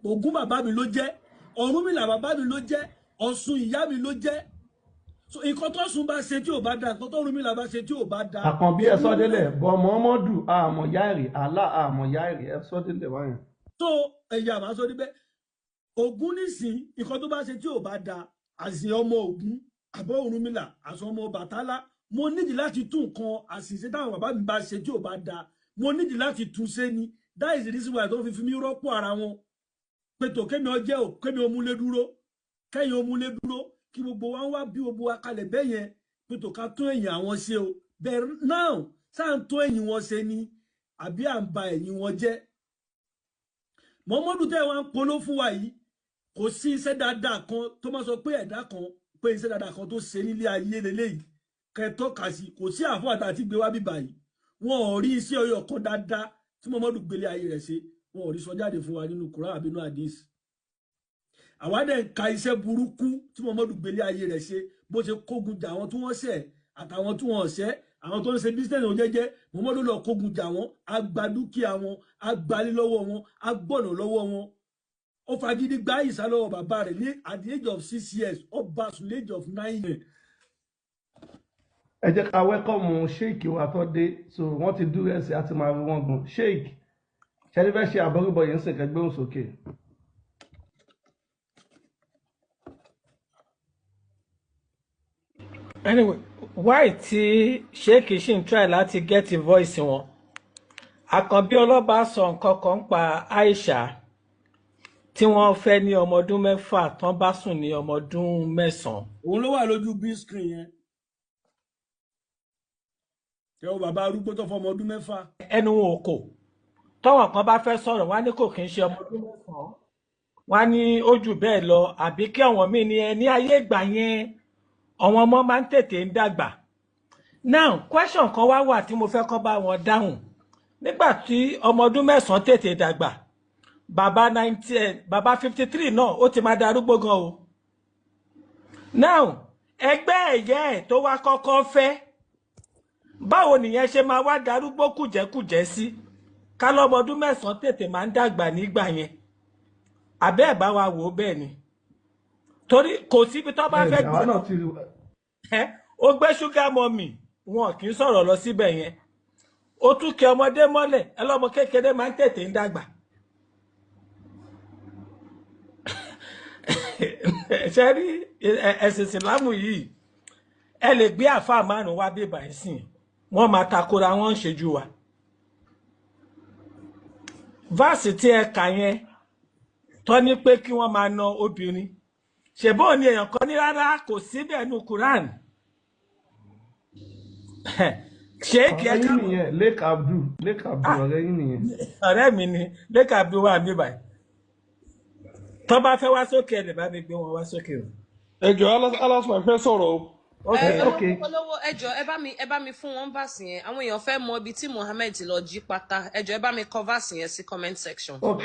Ògún bàbá mi ló jẹ́, Ọ̀rúnmìlà bàbá mi ló jẹ́, Ọ̀ṣun ìyá mi ló jẹ́. So nǹkan tó Ọ̀ṣun bá ṣe tí ò bá da, nǹkan tó Ọ̀rúnmìlà bá ṣe tí ò bá da. Àkànbí ẹ sọ délẹ̀ bọ Muhammadu àmọ̀ yáìrì Allah àmọ̀ yáìrì ẹ sọ délẹ̀ báyìí. So ẹ̀yà àmà sọ níbẹ̀ Ògún nísìn, nǹkan tó bá ṣe tí ò bá da, àsìn ọmọ Ògún àbọ̀ Ọ̀rúnmìlà, àsìn ọmọ Bàtálá, mo nídìí láti tún nǹkan àṣìṣe táwọn bàbá mi bá ṣe tí ò bá da, mo nídìí láti tún ṣe ni. That is the reason why tó fi fi mí rọ́pò ara wọn pé tó kémi ọjẹ́ ò kémi omúlé dúró, kẹ́yìn omúlé dúró, kí gbogbo wa ń wá bí gbogbo wa kalẹ̀ bẹ́ẹ̀ yẹn pé tó ká tún ẹ̀yìn àwọn ṣe o. Bẹ́ẹ̀ náà sáà ń tún ẹ̀yìn wọn ṣe ni àbí à ń ba ẹ̀yìn wọn jẹ́. Muhammadu tẹ́ wa ń polo fún wa yìí, kò sí iṣẹ́ dáadáa kan tó máa sọ pé ẹ̀dá kan pé iṣẹ́ dáadáa kan tó ṣe nílé ayé lélẹ́yìí kẹtọ́ kà sí. Kò sí àfọ àtàtì gbé wá bíbà yìí, wọn ò rí iṣẹ́ ọyọ kan dáadáa tí Muhammadu gbélé ayé rẹ̀ ṣe, wọn ò rí sọ jáde fún wa nínú Quran àbí nínú hadith. Àwa dẹ̀ ń ka iṣẹ́ burúkú tí Muhammadu gbélé ayé rẹ̀ ṣe, bó ṣe kógun jà àwọn tí wọ́n ṣẹ̀ àtàwọn tí wọ́n ṣẹ̀, àwọn tó ń ṣe bísíǹsì wọn jẹ́jẹ́, Muhammadu lọ kógun jà wọ́n, á gba dúkìá wọn, á gbalé lọ́wọ́ wọn, á gbọ̀nà lọ́wọ́ wọn. Ó fagídí gba Àìṣà lọ́wọ́ bàbá rẹ̀ ní at the age of 6 years, ó bá sùn age of 9 years. Ẹ jẹ́ ká wẹ́kọ̀mù sheik wa tó dé, so wọ́n ti dúró ẹ̀sìn àti máa rí wọn gùn. Sheik ṣẹ́ni fẹ́ ṣe àbọ̀rúbọ̀ yìí ń sìn kẹgbẹ́hùn sókè. Anyway, why tí sheik ṣì ń try láti get voice wọn? Àkànbí ọlọ́ba sọ nǹkan kan pa Aisha tí wọ́n fẹ́ ní ọmọ ọdún 6 tán bá sùn ní ọmọ ọdún 9. Òun ló wà lójú big screen yẹn. Ẹ wo bàbá arúgbó tó fọmọ ọdún 6. Ẹnu wọn ò kò, tọ́wọ̀n kan bá fẹ́ sọ̀rọ̀ wọ́n á ní kò kí ń ṣe ọmọ ọdún 9, wọ́n á ní ó jù bẹ́ẹ̀ lọ, àbí kí àwọn míì ní ẹ ní ayé ìgbà yẹn àwọn ọmọ máa ń tètè ń dàgbà. Now question kan wá wà tí mo fẹ́ kọ́ bá wọn dáhùn. Nígbà tí ọmọ ọdún 9 tètè dàgbà, bàbá 90, bàbá 53 náà ó ti máa darúgbó gan o. Now ẹgbẹ́ ẹ̀yẹ́ ẹ̀ tó wá kọ́kọ́ fẹ́, báwo nìyẹn ṣe máa wá darúgbó kùjẹ́kùjẹ́ sí? Ká lọ́mọ ọdún 9 tètè máa ń dàgbà nígbà yẹn, àbẹ́ ẹ̀ bá wa wò ó bẹ́ẹ̀ ni, torí kò síbi tó bá fẹ́ àwa náà ti rí. Ó gbé ṣúgà mọ́mì, wọn kì í sọ̀rọ̀ lọ síbẹ̀ yẹn. Ó tún kí ọmọdé mọ́lẹ̀, ẹlọ́mọ kékeré máa ń tètè ń dàgbà. Ṣe rí ẹ̀sìn ìsìlámù yìí, ẹ lè gbé àáfàá 5 wá bíbà ẹ̀ sìn, wọ́n máa takora wọ́n ń ṣe ju wa. Fáàsì tí ẹ kà yẹn tọ́ ní pé kí wọ́n máa na obìnrin, ṣèbó ni èèyàn kan ní rárá kò síbẹ̀ nu Quran. Ṣé kí ẹ ọ̀rẹ́ yín káàbọ̀ nìyẹn, Lake Abdul, Lake Abdul ọ̀rẹ́ yín nìyẹn. Ọ̀rẹ́ mi ni Lake Abdul wà mí báyìí. Tó bá fẹ́ wá sókè ẹ lè bá mi gbé wọn wá sókè o. Ẹ jọ alásùn fẹ́ sọ̀rọ̀ o. Ẹ olówó ẹ jọ̀ọ́ ẹ bá mi fún wọn verse yẹn, àwọn èèyàn fẹ́ mọ ibi tí Muhammed lọ jí pátá. Ẹ jọ̀ọ́ ẹ bá mi kọ verse yẹn sí comment section. Ok,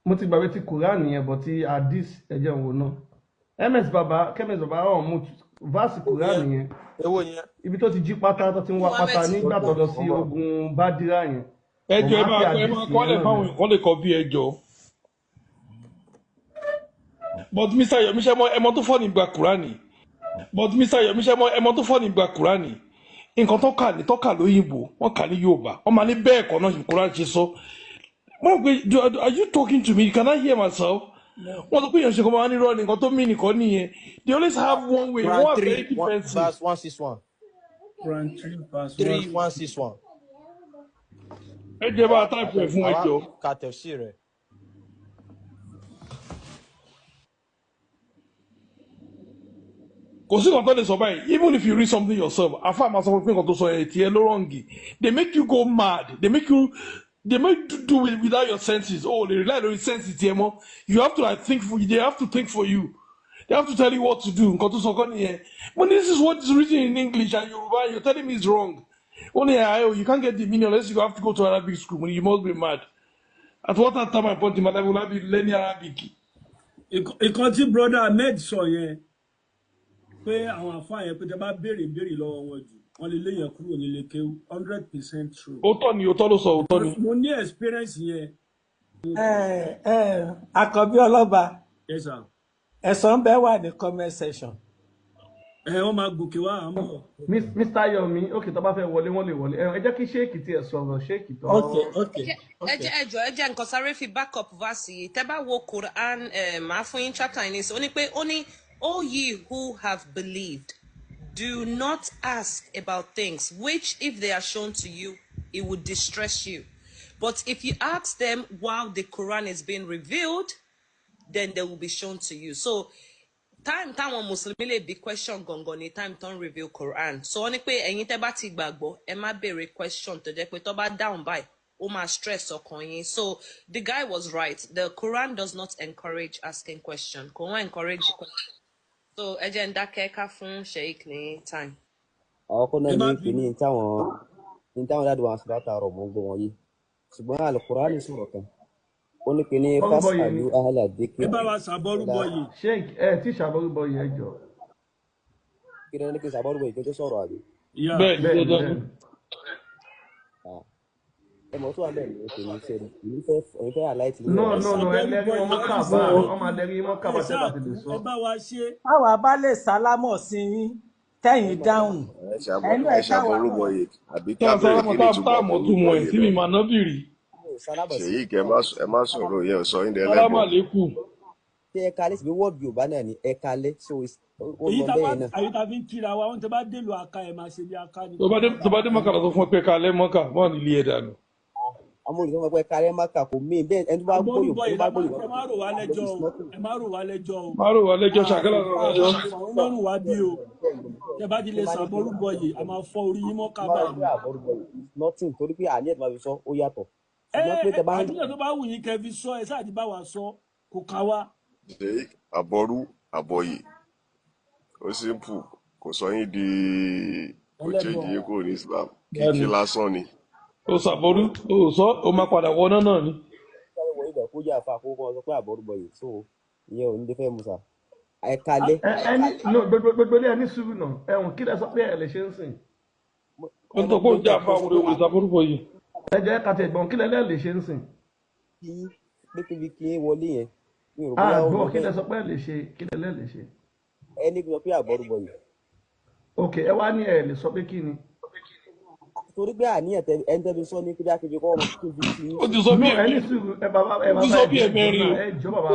mo ti gbàgbé ti Quran yẹn, but ti hadith ẹ̀jẹ̀ ń wò náà. Ms baba Kemes baba ọ̀ mú verse Quran yẹn, Èwo yẹn? ibi tó ti jí pátá tó ti ń wá pátá Muhammed nígbà tó lọ sí ogun Bádírà yẹn. Ẹ Bọ̀ jọ, ẹ máa máa fi ẹ máa àdìsí yẹn kọ́lẹ̀ náà fáwọn lẹ̀. èèyàn kọ́ lè kọ́ bí ẹ jọ. But Mr. Yomi, ṣe mọ ẹmọ tó fọ́ nígbà Kúránì? But Mr. Yomi, ṣe mọ ẹmọ tó fọ́ nígbà Kúránì? Nǹkan tó kà ní tó kà lóyìnbó, wọ́n kà ní Yorùbá, wọ́n máa ní bẹ́ẹ̀ kọ́ náà Kúránì ṣe sọ. Mo rò pé are you talking to me? Can I hear myself? Wọ́n sọ pé èèyàn ṣe kọ́ máa ń rọ́ ni nǹkan tó mí nìkan nìyẹn. They always have one way, wọ́n Quran wà very 3, 1, defensive. verse 161. Quran 3 verse 3 1. 161. Ẹ jẹ́ bá a táìpù ẹ̀ fún ẹ Àwa jọ. ka tafsir rẹ̀. Kò sí nǹkan tó lè sọ báyìí. Even if you read something yourself, afa máa sọ fún pé nǹkan tó sọ yẹn tiẹ̀ ló rọ̀ǹgì. They make you go mad. They make you do it without your senses. Oh, they rely on your senses tiẹ̀ mọ́. You have to like think for you. They have to think for you. They have to tell you what to do. Nǹkan tó sọ kọ́ nìyẹn. But this is what is written in English and Yoruba, and you're telling me it's wrong. Only I, you can't get the meaning unless you have to go to Arabic school. You must be mad. At what time I point in my life will I be learning Arabic? Ìkan tí brother Ahmed sọ yẹn pé àwọn àfáà yẹn pé tẹ bá béèrè béèrè lọ́wọ́ wọn jù, wọ́n lè léèyàn kúrò nílé kéwú. 100% true. Òótọ́ ni, òótọ́ ló sọ, òótọ́ ni. Because mo ní experience yẹn. Ẹ ẹ àkànbí ọlọ́ba. Yes sir. Ẹ̀sán ń bẹ́ wà ní comment section. Ẹ wọ́n máa gòkè wá, à ń bọ̀. Mr. Yomi, ok, tó bá fẹ́ wọlé, wọ́n lè wọlé. Ẹ jẹ́ kí ṣéèkì tiẹ̀ sọ̀rọ̀, ṣéèkì tó. Ok, ok, Ẹ ok. jẹ́, ẹ jọ̀ọ́, ẹ jẹ́ nǹkan sáré fi backup verse yìí. Tẹ́ bá wo Quran, màá fún yín chapter yìí nísìnyí. Ó ní pé, ó ní, "O ye who have believed, do not ask about things which if they are shown to you, it would distress you. But if you ask them while the Quran is being revealed, then they will be shown to you." So time táwọn mùsùlùmí lè bí question gangan ni time tó ń reveal Quran. So wọ́n ní pé ẹ̀yin tẹ́ bá ti gbàgbọ́, ẹ má béèrè question tó jẹ́ pé tó bá down báyìí, ó máa stress ọkàn yín. So the guy was right. The Quran does not encourage asking question. Kò wọ́n encourage question. So ẹ jẹ́ ń dákẹ́ ká fún Sheikh ní time. Àwọn kan náà Ẹ má ní bínú. kíní táwọn dáàdì wa ń sọ látàárọ̀, mò ń gbọ́ wọn yé, ṣùgbọ́n alukurani sọ̀rọ̀ kan, ó ní kíní Bọ́rúbọ yìí ni. fasalu ahla Ẹ dhikri bá wa ṣàbọrúbọ la yìí. Sheik, ẹ tí ṣàbọrúbọ yìí, ẹ jọ. Kí ni kí n sàbọ̀rùbọ̀ ìgbẹ́ tó sọ̀rọ̀ àbí? Yeah. Bẹ́ẹ̀ ni, Bẹ́ẹ̀ni, dandan ni. bẹ́ẹ̀ni. Ah, ẹ mọ̀ tó wà bẹ́ẹ̀ ní tèmi ṣe èmi fẹ́ àláìtì ní No, ọ̀rọ̀ no, yìí. no, ẹ lẹ́rí Ṣàbọrúbọ wọn yìí mọ́ láti kàbá, sọ. wọ́n máa lẹ́rí mọ́ Ẹ kàbá tẹ́ ṣáà bá ti lè kú, sọ. ẹ bá wa ṣe. Táwa bá lè sálámọ̀ sí yín tẹ́yìn dáhùn, Ẹ ṣàbọ̀ ẹnu ẹ ẹ̀ káwa náà. ṣàbọrúbọ yìí àbí Tá ká a béèrè sálámọ̀ kí tá ni a ìtumọ̀ tá a mọ̀ túmọ̀ àbọrúbọ ẹ̀ yìí tí mi náà. mà ná bìrì. Mi ò sálámọ̀ sí Ṣèyí kẹ ẹ má sọ̀rọ̀ yẹn, ò sọ yín Sálámà dẹlẹ́bọ. lékù. Ṣé ẹ kalẹ́ síbi wọ́ọ̀dù Yorùbá náà ni ẹ kalẹ́, so ó Èyí lọ tá a bá bẹ́ẹ̀ náà. àyè tá a fi ń kíra wa, wọ́n tẹ bá délùú aka ẹ̀ máa ṣe bí aka ni. Tó bá dé mọ́kà lọ sọ fún ẹ pé kalẹ́ mọ́kà, wọ́n ní ilé ẹ̀ dànù. Àwọn olùsọ pé kalẹ́ máka kò mí bẹ́ẹ̀, ẹni tó bá gbọ́ Àbọrúbọ Yorùbá yìí tó bá la gbọ́ máa Yorùbá ẹ má rò wá kalẹ́ lẹ́jọ́ is o. nothing. Ẹ má rò wá lẹ́jọ́ o. Má rò wá lẹ́jọ́, ṣàkálà rò wá lẹ́jọ́. Àwọn lọ́rùn wá bí o. Tẹ bá ti lè ṣàbọrúbọ yìí, a máa fọ́ orí yín mọ́ Tó kábà bá ni. gbé àbọrúbọ yìí is nothing, torí pé àníyàn tó máa fi sọ ó yàtọ̀, Ẹ ṣùgbọ́n pé ẹ tẹ bá ń àdúgbò tó bá wù yín kẹ́ fi sọ, ẹ ṣáà ti bá wa sọ, kò ká wa. Ṣèyí, àbọrú àbọyè, ó simple, kò sọ yín di kò Ẹlẹ́bọ. change yín kúrò ní Islam, Bẹ́ẹ̀ni, kíkí lásán ni. ó ṣàbọrú, ó sọ, ó máa padà wọná náà ni. sáré wọ ibẹ̀ kó jẹ́ àfa àkókò kan sọ pé àbọrúbọ yìí, so ìyẹn ò ní lè fẹ́ musa ẹ kalẹ́. Ẹ ní no, gbogbo gbogbo ilé ẹ ní sùúrù náà. Ẹ̀wọ̀n kí lẹ sọ pé ẹ lè ṣe ń sìn? Ó ń tọ́ pé ó jẹ́ àfa Mo sọ àwọn pé olè ṣàbọrúbọ yìí. Ẹ jẹ́ ká tiẹ̀ gbọ́n kí lẹ lẹ́ lè ṣe ń sìn? kí pé kí n fi kí yín wọlé yẹn, mi ò rò bóyá ó Àgbọ̀ lọ kí lẹ bẹ́ẹ̀. sọ pé ẹ lè ṣe, kí lẹ lẹ́ lè ṣe? Ẹni sọ pé àbọrúbọ yìí Ok, ẹ wá ní ẹ lè sọ pé kí ni? torí pé àníyàn tẹ ẹni tẹ́ fi sọ ní kí bí kọ́ kí n fi kí yín. Ó ti sọ No, bí ẹ ní sùúrù, ẹ bàbá ẹ ó ti bàbá sọ ẹ bí jọ, ẹ jọ ẹ̀mẹrin náà, o. ẹ jọ bàbá.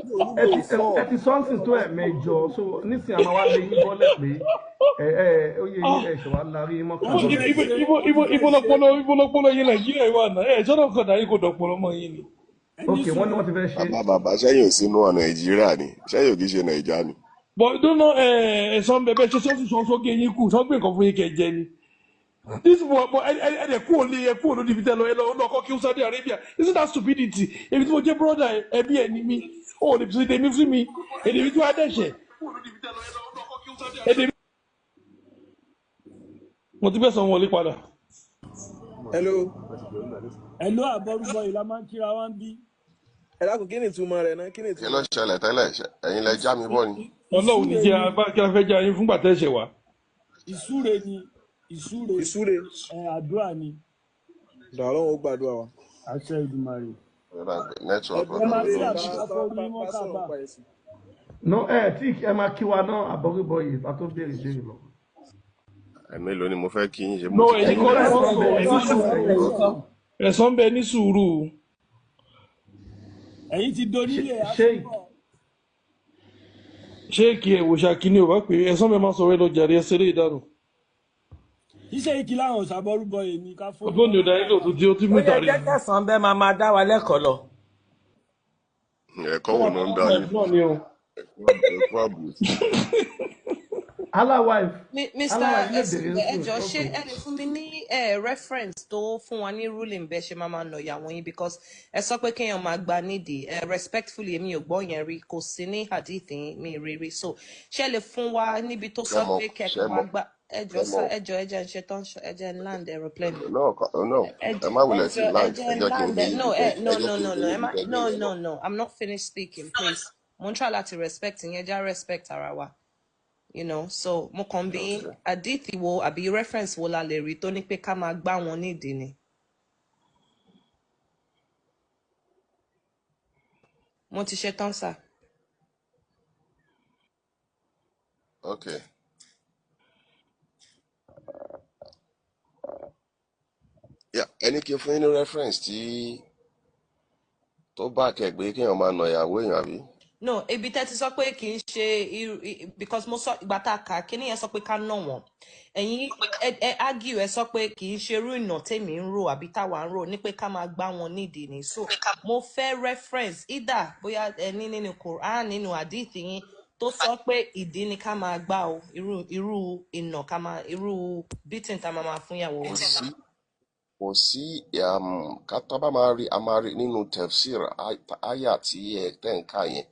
Mi ò ní Ẹ mi ti ò sọ ẹ ti sọ́nsìn tó ẹ̀ mẹ́jọ, so nísìnyí àmọ́ wá lé yín bọ́lẹ̀ pé ẹ ẹ ó yẹ yín, ẹ ṣe wá larí yín mọ́ Wọ́n kàbá. ti fẹ́ ṣe, Ibo wọ́n ti ibo fẹ́ ibo ṣe. lọpọlọ ibo lọpọlọ yín Nàìjíríà wà náà. Ẹ sọ́dọ̀ kan náà yín kò dọ̀pọ̀lọ́ mọ́ yín ni. Ẹ ní Ok, wọ́n ní sùúrù. wọ́n ti fẹ́ ṣe. Bàbá bàbá, sẹ́yìn ò sínú ọ̀nà Nàìjíríà ni, sẹ́yìn ò kì í ṣe Nàìjà ni. Bọ̀ dúnà ẹ̀sán bẹ̀bẹ̀ ṣe sọ́ọ̀sì sọ́ọ̀sì gé yín kù, sọ́ọ́ gbé nǹkan fún yín kẹ́ jẹ ni. This one, but ẹ dẹ̀ kú òlé, ẹ kú òlé níbi tẹ́ lọ, ẹ lọ lọ́kọ́ kí Saudi Arabia. Isn't that stupidity? Èmi tí mo jẹ́ brother ẹbí ẹ ní mi, ó lè fi èdè mi fún mi, èdè mi tí wàá dẹ̀ṣẹ̀. Èdè mi. Mo ti gbẹ̀sán wọlé padà. Hello. Ẹ ló àbọrúbọ yìí la máa ń kíra wa ń bí. Ẹ dákun, kí ni ìtumọ̀ rẹ̀ náà? Kí ni Kí ló ìtumọ̀ rẹ̀? ṣẹlẹ̀ tẹ́lẹ̀? Ẹ̀yin lẹ já mi bọ́ ni. Ọlọ́run ní Ìsúre jẹ́ ni. abá kí a fẹ́ jẹ́ ayé fúngbà tẹ́ ṣẹ̀ wá. Ìsúre ni. Ìsúre. Ìsúre. Ẹ àdúrà ni. Dà, Ọlọ́run ó gbàdúrà wa. Àṣẹ Ìdùmarè. Network Ẹ ọ̀dọ̀ máa mi sí ló ń àbí ṣe. ká forí mọ́ Ká sọ̀rọ̀ kábà. nípa ẹ̀sìn. No, ẹ tí ẹ máa kí wa náà, àbọ̀rúbọyè, bá tó béèrè béèrè lọ. Ẹ̀mélòó ni mo fẹ́ kí yín ṣe? Mo No, ti kí ẹ̀yin yín kọ́ ló lẹ́ẹ̀kan. ń sọ, ẹ ní sùúrù. Ok. Ẹ̀sán ń bẹ ní sùúrù. Ẹ̀yin ti donílé Sheik àtúbọ̀. Ṣé kí ẹ wò ṣàkíní ò bá pè é? Ẹ̀sán bẹ máa sọ̀rọ̀ ẹ lọ jàre, ẹsẹ̀ lè dànù. Iṣẹ́ ìkí láwọn ṣàbọ̀rúbọyè ni ká forí Ọgbọ́n ni mọ́ ò dáyé lò tó di ó ti Ó mú yẹ ìtàrí. jẹ́ kẹsàn-án bẹ́ẹ̀ máa máa dá wa lẹ́kọ̀ọ́ lọ. Ẹ̀kọ́ Ó wo wà ló ń dá fún yín? náà ni o. Ẹ̀kọ́ àbòsí. Allah wife, Mr. Allah wife lè béèrè Ẹsùnbẹ, ẹ ń sìn. jọ̀ọ́, ṣé Okay. ẹ lè fún mi ní reference tó fún wa ní ruling bẹ́ẹ̀ ṣe máa máa nà ìyàwó yín? Because ẹ sọ pé kéèyàn máa gba nídìí, respectfully, èmi ò gbọ́ yẹn rí, kò sí ní hadith yín, mi rí rí. So ṣé ẹ lè fún wa níbi tó Ṣé sọ mọ pé ṣé kẹ̀kẹ́ mọ máa gba? Ẹ ṣé jọ̀ọ́ mọ sá, ẹ jọ̀ọ́, ẹ jẹ́ ń ṣe tán, ẹ jẹ́ ń land aeroplane. No, no, Ẹ ẹ má wulẹ̀ sí jọ̀ọ́, ẹ land. jẹ́ Ẹ ń jẹ́ kí n land gbé ẹ yín no bí tẹ́ ẹ ẹ no jẹ́ no kí n no gbé no yín ẹ bí má tẹ́ gbé no yẹn lọ. no no, I'm not finished speaking, please. Mo ń try láti respect yín, ẹ jẹ́ á respect ara wa. So mo kàn bí Okay. àdìtì wo àbí reference wo la lè rí tó ní pé ká máa gbá wọn nídìí ni. Mo ti ṣe tán sà. Okay. Yeah, ẹni kí n fún yín ní reference tí tó bá kẹgbẹ́ kéèyàn máa nà ìyàwó èèyàn, àbí? No, ibi tẹ́ ti sọ pé kì í ṣe because mo sọ ìgbà tá a kà á, kíní yẹn sọ pé ká nà wọ́n. Ẹ̀yin ẹ argue, ẹ sọ pé kì í ṣe irú ìnà tèmi ń rò àbí táwa ń rò ní pé ká máa gbá wọn nídìí ni. So mo fẹ́ reference either bóyá ẹ ní nínú Quran, nínú hadith yín tó sọ pé ìdí ni ká máa gbá o, irú ìnà ká máa, irú beating tá a máa máa fún ìyàwó Kò wa. sí kò sí ká tá bá máa rí, a máa rí nínú tefsir àyà tí ẹ tẹ́ ń kà yẹn.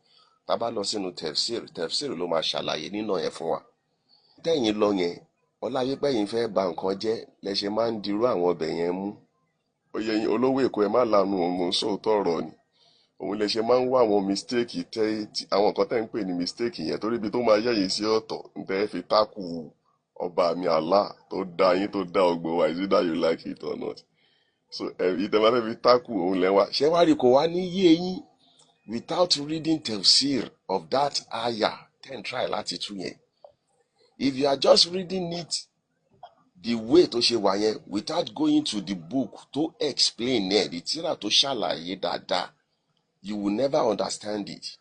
Tá bá lọ sínú tefsir, tefsir ló máa ṣàlàyé nínà yẹn fún wa. Tẹ́yìn lọ yẹn, ọláyépẹ́yìn fẹ́ ba nǹkan jẹ́ lẹ ṣe máa ń dirú àwọn ọbẹ̀ yẹn mú. Oyè yín olówó Èkó, ẹ má lanu, òun mò ń sòótọ́ ọ̀rọ̀ ni. Òun lẹ ṣe máa ń wá àwọn mistake tẹ́ àwọn nǹkan tẹ́ ń pè ní mistake yẹn, torí ibi tó máa yẹ̀yìn sí ọ̀tọ̀ ń tẹ́ fi tákù ọba mi Allah tó dá yín, tó dá ọgbọ́n wa, is either you like it or not. So ìtẹ́ máa fẹ́ fi tákù òun lẹ́wà ṣé wá rí, kò wá ní yé yín without reading tefsir of that aya ten try láti tú yẹn. If you are just reading it the way tó ṣe wà yẹn without going to the book to explain ẹ̀, the tírà tó ṣàlàyé dáadáa, you will never understand it.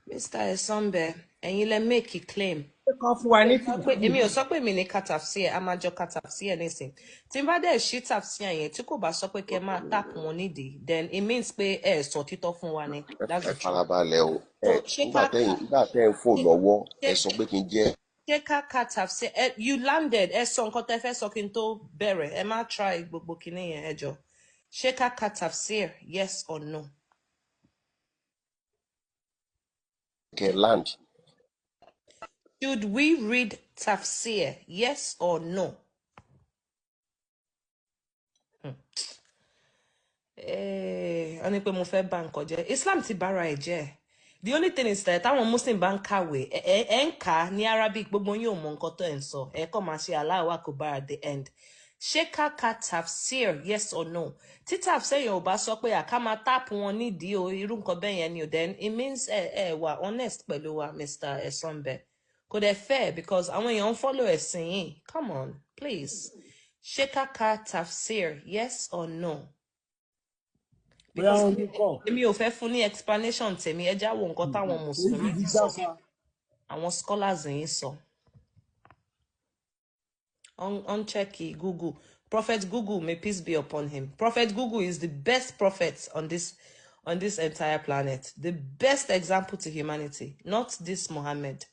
Mr. Esombe, ẹ̀yin lẹ make a claim. Ṣé kán fún wa ní Sọ pé tìbí? èmi ò sọ pé mi ní ka tafsir, a máa jọ ka tafsir nísìn. Tí n bá dẹ̀ ṣí tafsir yẹn, tí kò bá sọ pé kẹ́ máa tap wọn nídìí, then it means pé ẹ sọ títọ́ fún wa ni. Ẹ That's ẹ the truth. farabalẹ̀ o. So Ẹ ṣé nígbà ká tẹ́yìn kà nígbà tẹ́ ń fò lọ́wọ́, ṣé ẹ sọ pé kí n jẹ́ ṣé ká ka tafsir? Ẹ you landed, ẹ sọ nǹkan tẹ́ fẹ́ sọ kí n tó bẹ̀rẹ̀. Ẹ má try gbogbo kinní yẹn, ẹ jọ. Ṣé ká ka tafsir, yes or no? kẹ́ land. Should we read tafsir, yes or no? Wọ́n ní pé mo fẹ́ bà nǹkan jẹ́. Islam ti bára ẹ̀ jẹ́. The only thing is that táwọn Muslim bá ń kàwé, ẹ ń kà á ní Arabic, gbogbo yín ò mọ nǹkan tó ẹ̀ ń sọ. Ẹ kàn máa ṣe Allahu Akbar at the end. Ṣé ká ka tafsir, yes or no? Tí tafsir yẹn ò bá sọ pé àká máa tap wọn nídìí o, irú nǹkan bẹ́ẹ̀ yẹn ni o, then it means ẹ wà honest pẹ̀lú wa, Mr. Esombe. Kò dẹ̀ fair because àwọn èèyàn ń follow ẹ̀sìn yìí. Come on, please. Ṣé ká ka tafsir, yes or no? Bóyá Because wọn ní kọ èmi ò fẹ́ fún ní explanation tèmi, ẹ já wo nǹkan táwọn èyí mùsùlùmí ti sọ, jáfa. àwọn scholars yìí sọ. On check Google. Prophet Google, may peace be upon him. Prophet Google is the best prophet on this entire planet, the best example to humanity, not this Muhammad.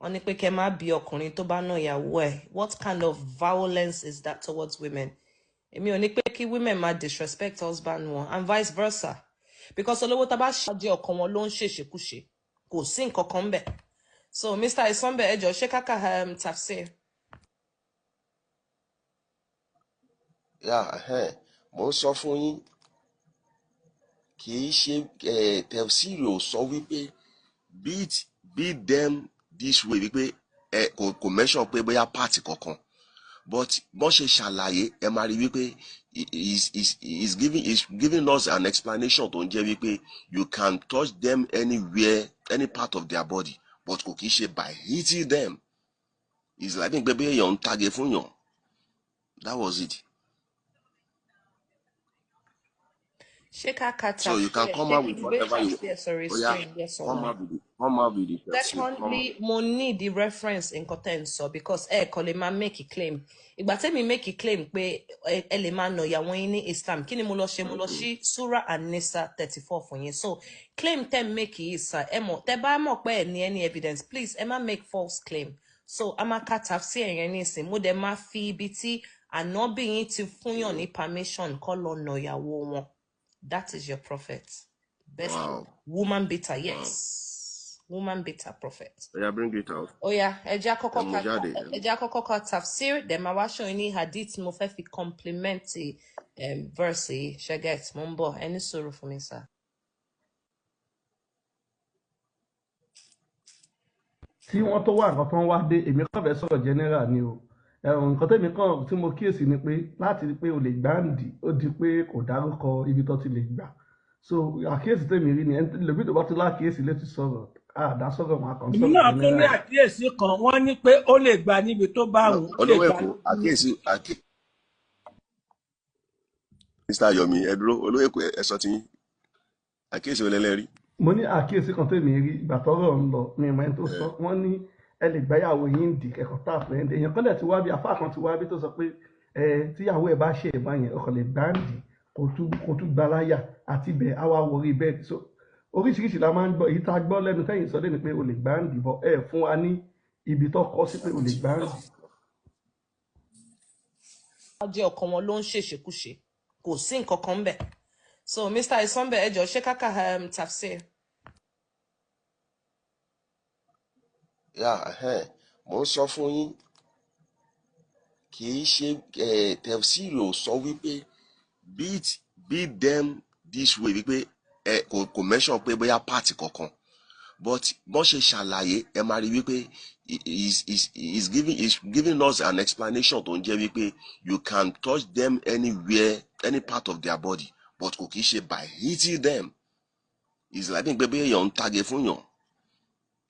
Wọ́n ní pé kẹ́ má bí ọkùnrin tó bá ná ìyàwó ẹ̀. What kind of violence is that towards women? Èmi ò ní pé kí women máa disrespect husband wọn and vice versa, because olówó tá a bá ṣáájú ọkọ wọn ló ń ṣèṣekúṣe, kò sí nǹkan kan bẹ́ẹ̀. So Mr. Isombe, ẹ jọ̀ọ́, ṣé káka tafsir? Yà ẹhẹ́n, mò ń sọ fún yín, kì í ṣe tefsir ò sọ wípé beat them this way, wípé ẹ kò mention pé bóyá part kankan, but bọ́n ṣe ṣàlàyé, ẹ máa rí wípé Is giving us an explanation tó ń jẹ́ wípé you can touch them anywhere, any part of their body, but kò kìí ṣe by hitting them. It's like bí pé èèyàn ń tage fún yàn. That was it. Ṣé ká ka So you can tafsir? come Ṣé out kí with n gbé whatever you tafsir sórí Oya, screen? Yes or come no? out with the come out with the tafsir. Come Secondly, mo need the reference nǹkan tẹ́ ń sọ because ẹ kò lè máa make a claim. Ìgbà tẹ́mi make a claim pé ẹ lè máa nà ìyàwó yín ní Islam, kí ni mo lọ ṣe? Mo lọ sí Surah An-Nisa 34 fún yín. So claim tẹ́ ń make yìí, sir, ẹ mọ̀ tẹ́ bá mọ̀ pé ẹ ní any evidence, please ẹ má make false claim. So a máa ka tafsir yẹn nísìn. Mo dẹ̀ máa fi ibi tí ànábì yín ti fúnyàn ní permission kó lọ nà ìyàwó wọn. That is your prophet. Best woman beater, yes. Woman beater prophet. Oya, bring it out. Ó yá, ẹ jẹ́ á Ẹ kọ́kọ́ mú ka jáde. ẹ jẹ́ á kọ́kọ́ ka tafsir, then màá wá show yín ní hadith mo fẹ́ fi complement verse yìí. Ṣé get? Mo ń bọ̀, ẹ ní sùúrù fún mi, sir. Tí wọ́n tó wá nǹkan tó ń wá dé, èmi kàn fẹ́ sọ̀rọ̀ general ni o. Ẹ̀rùn nǹkan tẹ́mi kàn tí mo kíyèsí ni pé láti rí pé o lè gbáǹdì, ó di pé kò dárúkọ ibi tó ti lè gbà. So àkíyèsí tèmi rí ni ẹni lòmí tó bá ti lákìyèsí lè ti sọ̀rọ̀ àdá sọ̀rọ̀ wọn kàn Èmi sọ̀rọ̀ náà tún ní general. àkíyèsí kan. Wọ́n ní pé ó lè gbà níbi tó bá wù ú, ó lè Olówó gbà Èkó, àkíyèsí àkíyèsí. Mr. Yomi, ẹ dúró. Olówó Èkó, ẹ sọ tiyín. Àkíyèsí wo lẹ́lẹ́ rí? Mo ní àkíyèsí kan tèmi rí ìgbà tọ́rọ̀ ń lọ mi ìmọ̀ ẹni tó sọ. Wọ́n ní ẹ lè gbáyàwó yín dì kẹ́kọ̀ọ́ tààpù ẹ̀ ń dè. Èèyàn kan dẹ̀ ti wá bí afá kan ti wá bí tó sọ pé ẹ tíyàwó ẹ bá ṣe ìbá yẹn, ọkàn lè gbáǹdì kò tún gba láyà àti ibẹ̀ á wá wọrí bẹ́ẹ̀. So oríṣiríṣi la máa ń gbọ́. Èyí tá a gbọ́ lẹ́nu tẹ́yìn sọ lẹ́nu pé o lè gbáǹdì bọ̀ ẹ fún wa ní ibi tó kọ sí pé o lè gbáǹdì. Wọ́n jẹ́ ọkọ wọn ló ń ṣèṣekúṣe. Kò sí nǹkan kan ńbẹ̀. So Mr. Isombe, ẹ jọ̀ọ́, ṣé ká ka tafsir? Yà ẹhẹ́n, mò ń sọ fún yín, kì í ṣe tafsir ò sọ wípé beat them this way, wípé ẹ kò mention pé bóyá part kankan, but bọ́n ṣe ṣàlàyé, ẹ máa rí wípé is giving us an explanation tó ń jẹ́ wípé you can touch them anywhere, any part of their body, but kò kìí ṣe by hitting them. It's like bí pé èèyàn ń tage fún yàn.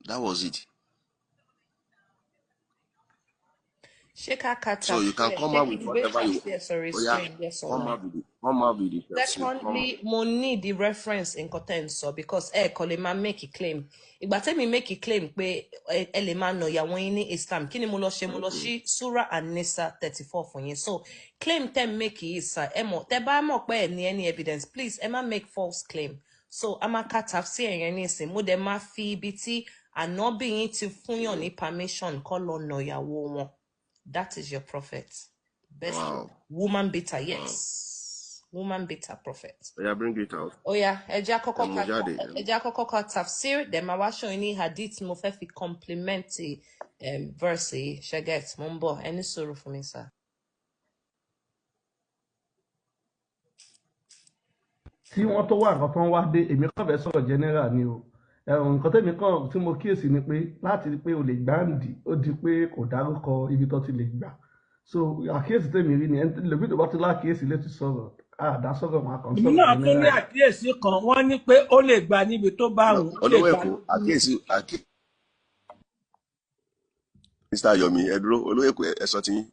That was it. Ṣé ká ka So you can tafsir? come Ṣé out kí with n gbé whatever you tafsir sórí Oya, screen? Yes or come no? out with the come out with the tafsir. Come Secondly, mo need the reference nǹkan tẹ́ ń sọ because ẹ kò lè máa make a claim. Ìgbà tẹ́mi make a claim pé ẹ lè máa nà ìyàwó yín ní Islam, kí ni mo lọ ṣe? Mo lọ sí Surah An-Nisa 34 fún yín. So claim tẹ́ ń make yìí, sir, ẹ mọ̀ tẹ́ bá mọ̀ pé ẹ ní any evidence, please ẹ má make false claim. So a máa ka tafsir yẹn nísìn. Mo dẹ̀ máa fi ibi tí ànábì yín ti fúnyàn ní permission kó lọ nà ìyàwó wọn. That is your prophet. Best woman beater, yes. Woman beater prophet. Oya, bring it out. Ó yá, ẹ jẹ́ á Ẹ kọ́kọ́ mú ka jáde. ẹ jẹ́ á kọ́kọ́ ka tafsir, then màá wá show yín ní hadith mo fẹ́ fi complement verse yìí. Ṣé get? Mo ń bọ̀, ẹ ní sùúrù fún mi, sir. Tí wọ́n tó wá nǹkan tó ń wá dé, èmi kàn fẹ́ sọ̀rọ̀ general ni o. Ẹ̀rùn nǹkan tẹ́mi kàn tí mo kíyèsí ni pé láti rí pé o lè gbáǹdì, ó di pé kò dárúkọ ibi tó ti lè gbà. So àkíyèsí tèmi rí ni ẹni lòmí tó bá ti lákìyèsí lè ti sọ̀rọ̀ àdá sọ̀rọ̀ wọn kàn Èmi sọ̀rọ̀ náà tún ní general. àkíyèsí kan. Wọ́n ní pé ó lè gbà níbi tó bá wù ú, ó lè Olówó gbà Èkó, àkíyèsí àkíyèsí. Mr. Yomi, ẹ dúró. Olówó Èkó, ẹ sọ tiyín.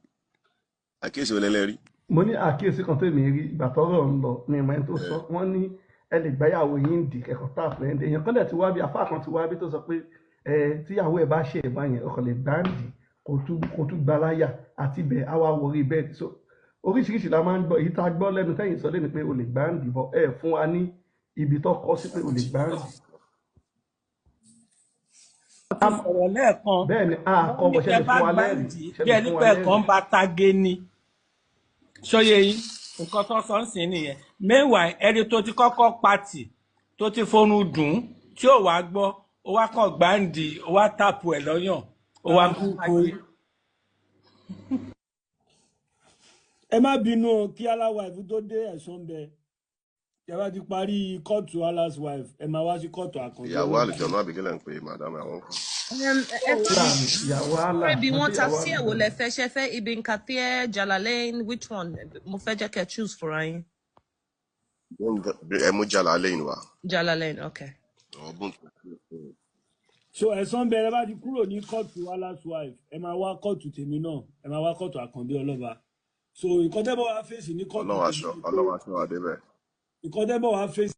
Àkíyèsí wo lẹ́lẹ́ rí? Mo ní àkíyèsí kan tèmi rí ìgbà tọ́rọ̀ ń lọ mi ìmọ̀ ẹni tó sọ. Wọ́n ní ẹ lè gbáyàwó yín dì kẹ́kọ̀ọ́ tààpù ẹ̀ ń dè. Èèyàn kan dẹ̀ ti wá bí afá kan ti wá bí tó sọ pé ẹ tíyàwó ẹ bá ṣe ìbá yẹn, ọkàn lè gbáǹdì kò tún gba láyà àti ibẹ̀ á wá wọrí bẹ́ẹ̀. So oríṣiríṣi la máa ń gbọ́. Èyí tá a gbọ́ lẹ́nu tẹ́yìn sọ lẹ́nu pé o lè gbáǹdì bọ̀ ẹ fún wa ní ibi tó kọ sí pé o lè gbáǹdì. Ti sọ̀rọ̀ lẹ́ẹ̀kan. Bẹ́ẹ̀ ni a Wọ́n kọ́ ní bọ̀ ṣe tẹ lè bá fún wa lẹ́rìí gbáǹdì ṣe bí lè ẹni fún wa pé lẹ́rìí. ẹ̀kan bá tage ni. Ṣóyè yín, nǹkan tó sọ ń sìn nìyẹn. Meanwhile, ẹni tó ti kọ́kọ́ patì tó ti forun dùn ún tí ò wá gbọ́, ó wá kàn gbáǹdì, ó wá tàpù ẹ̀ lọ́yàn, ó wá ń bá tage. Ẹ má bínú o, kí Allah wife tó dé, ẹ̀sán bẹ tẹ bá ti parí kóòtù Allah's wife, ẹ máa wá sí kóòtù Àkànbí Ìyàwó Olóńgbà. àlùjọ náà àbíkílẹ̀ ń pè madam àwọn kan. Ẹ Islam, ìyàwó Allah, Ibi mo wọn ṣe ìyàwó tafsir wo Allah. lẹ fẹ́? Ṣe fẹ́ Ibn Kathir, Jalalain, which one? Mo fẹ́ jẹ́ kẹ́ choose fúnra yín. Ẹ mú Jalalain wá. Jalalain, okay. Ọgbọ́n. So ẹ̀sán bẹ̀rẹ̀ bá ti kúrò ní kóòtù Allah's wife, ẹ máa wá kóòtù tèmi náà, ẹ máa wá kóòtù Àkànbí Ọlọ́ba. So ìkọ́tẹ́bọ̀ wá fèsì ní kóòtù Ọlọ́run tèmi aṣọ ni pé Ọlọ́run aṣọ wa débẹ̀. ìkọ́tẹ́bọ̀ wá fèsì.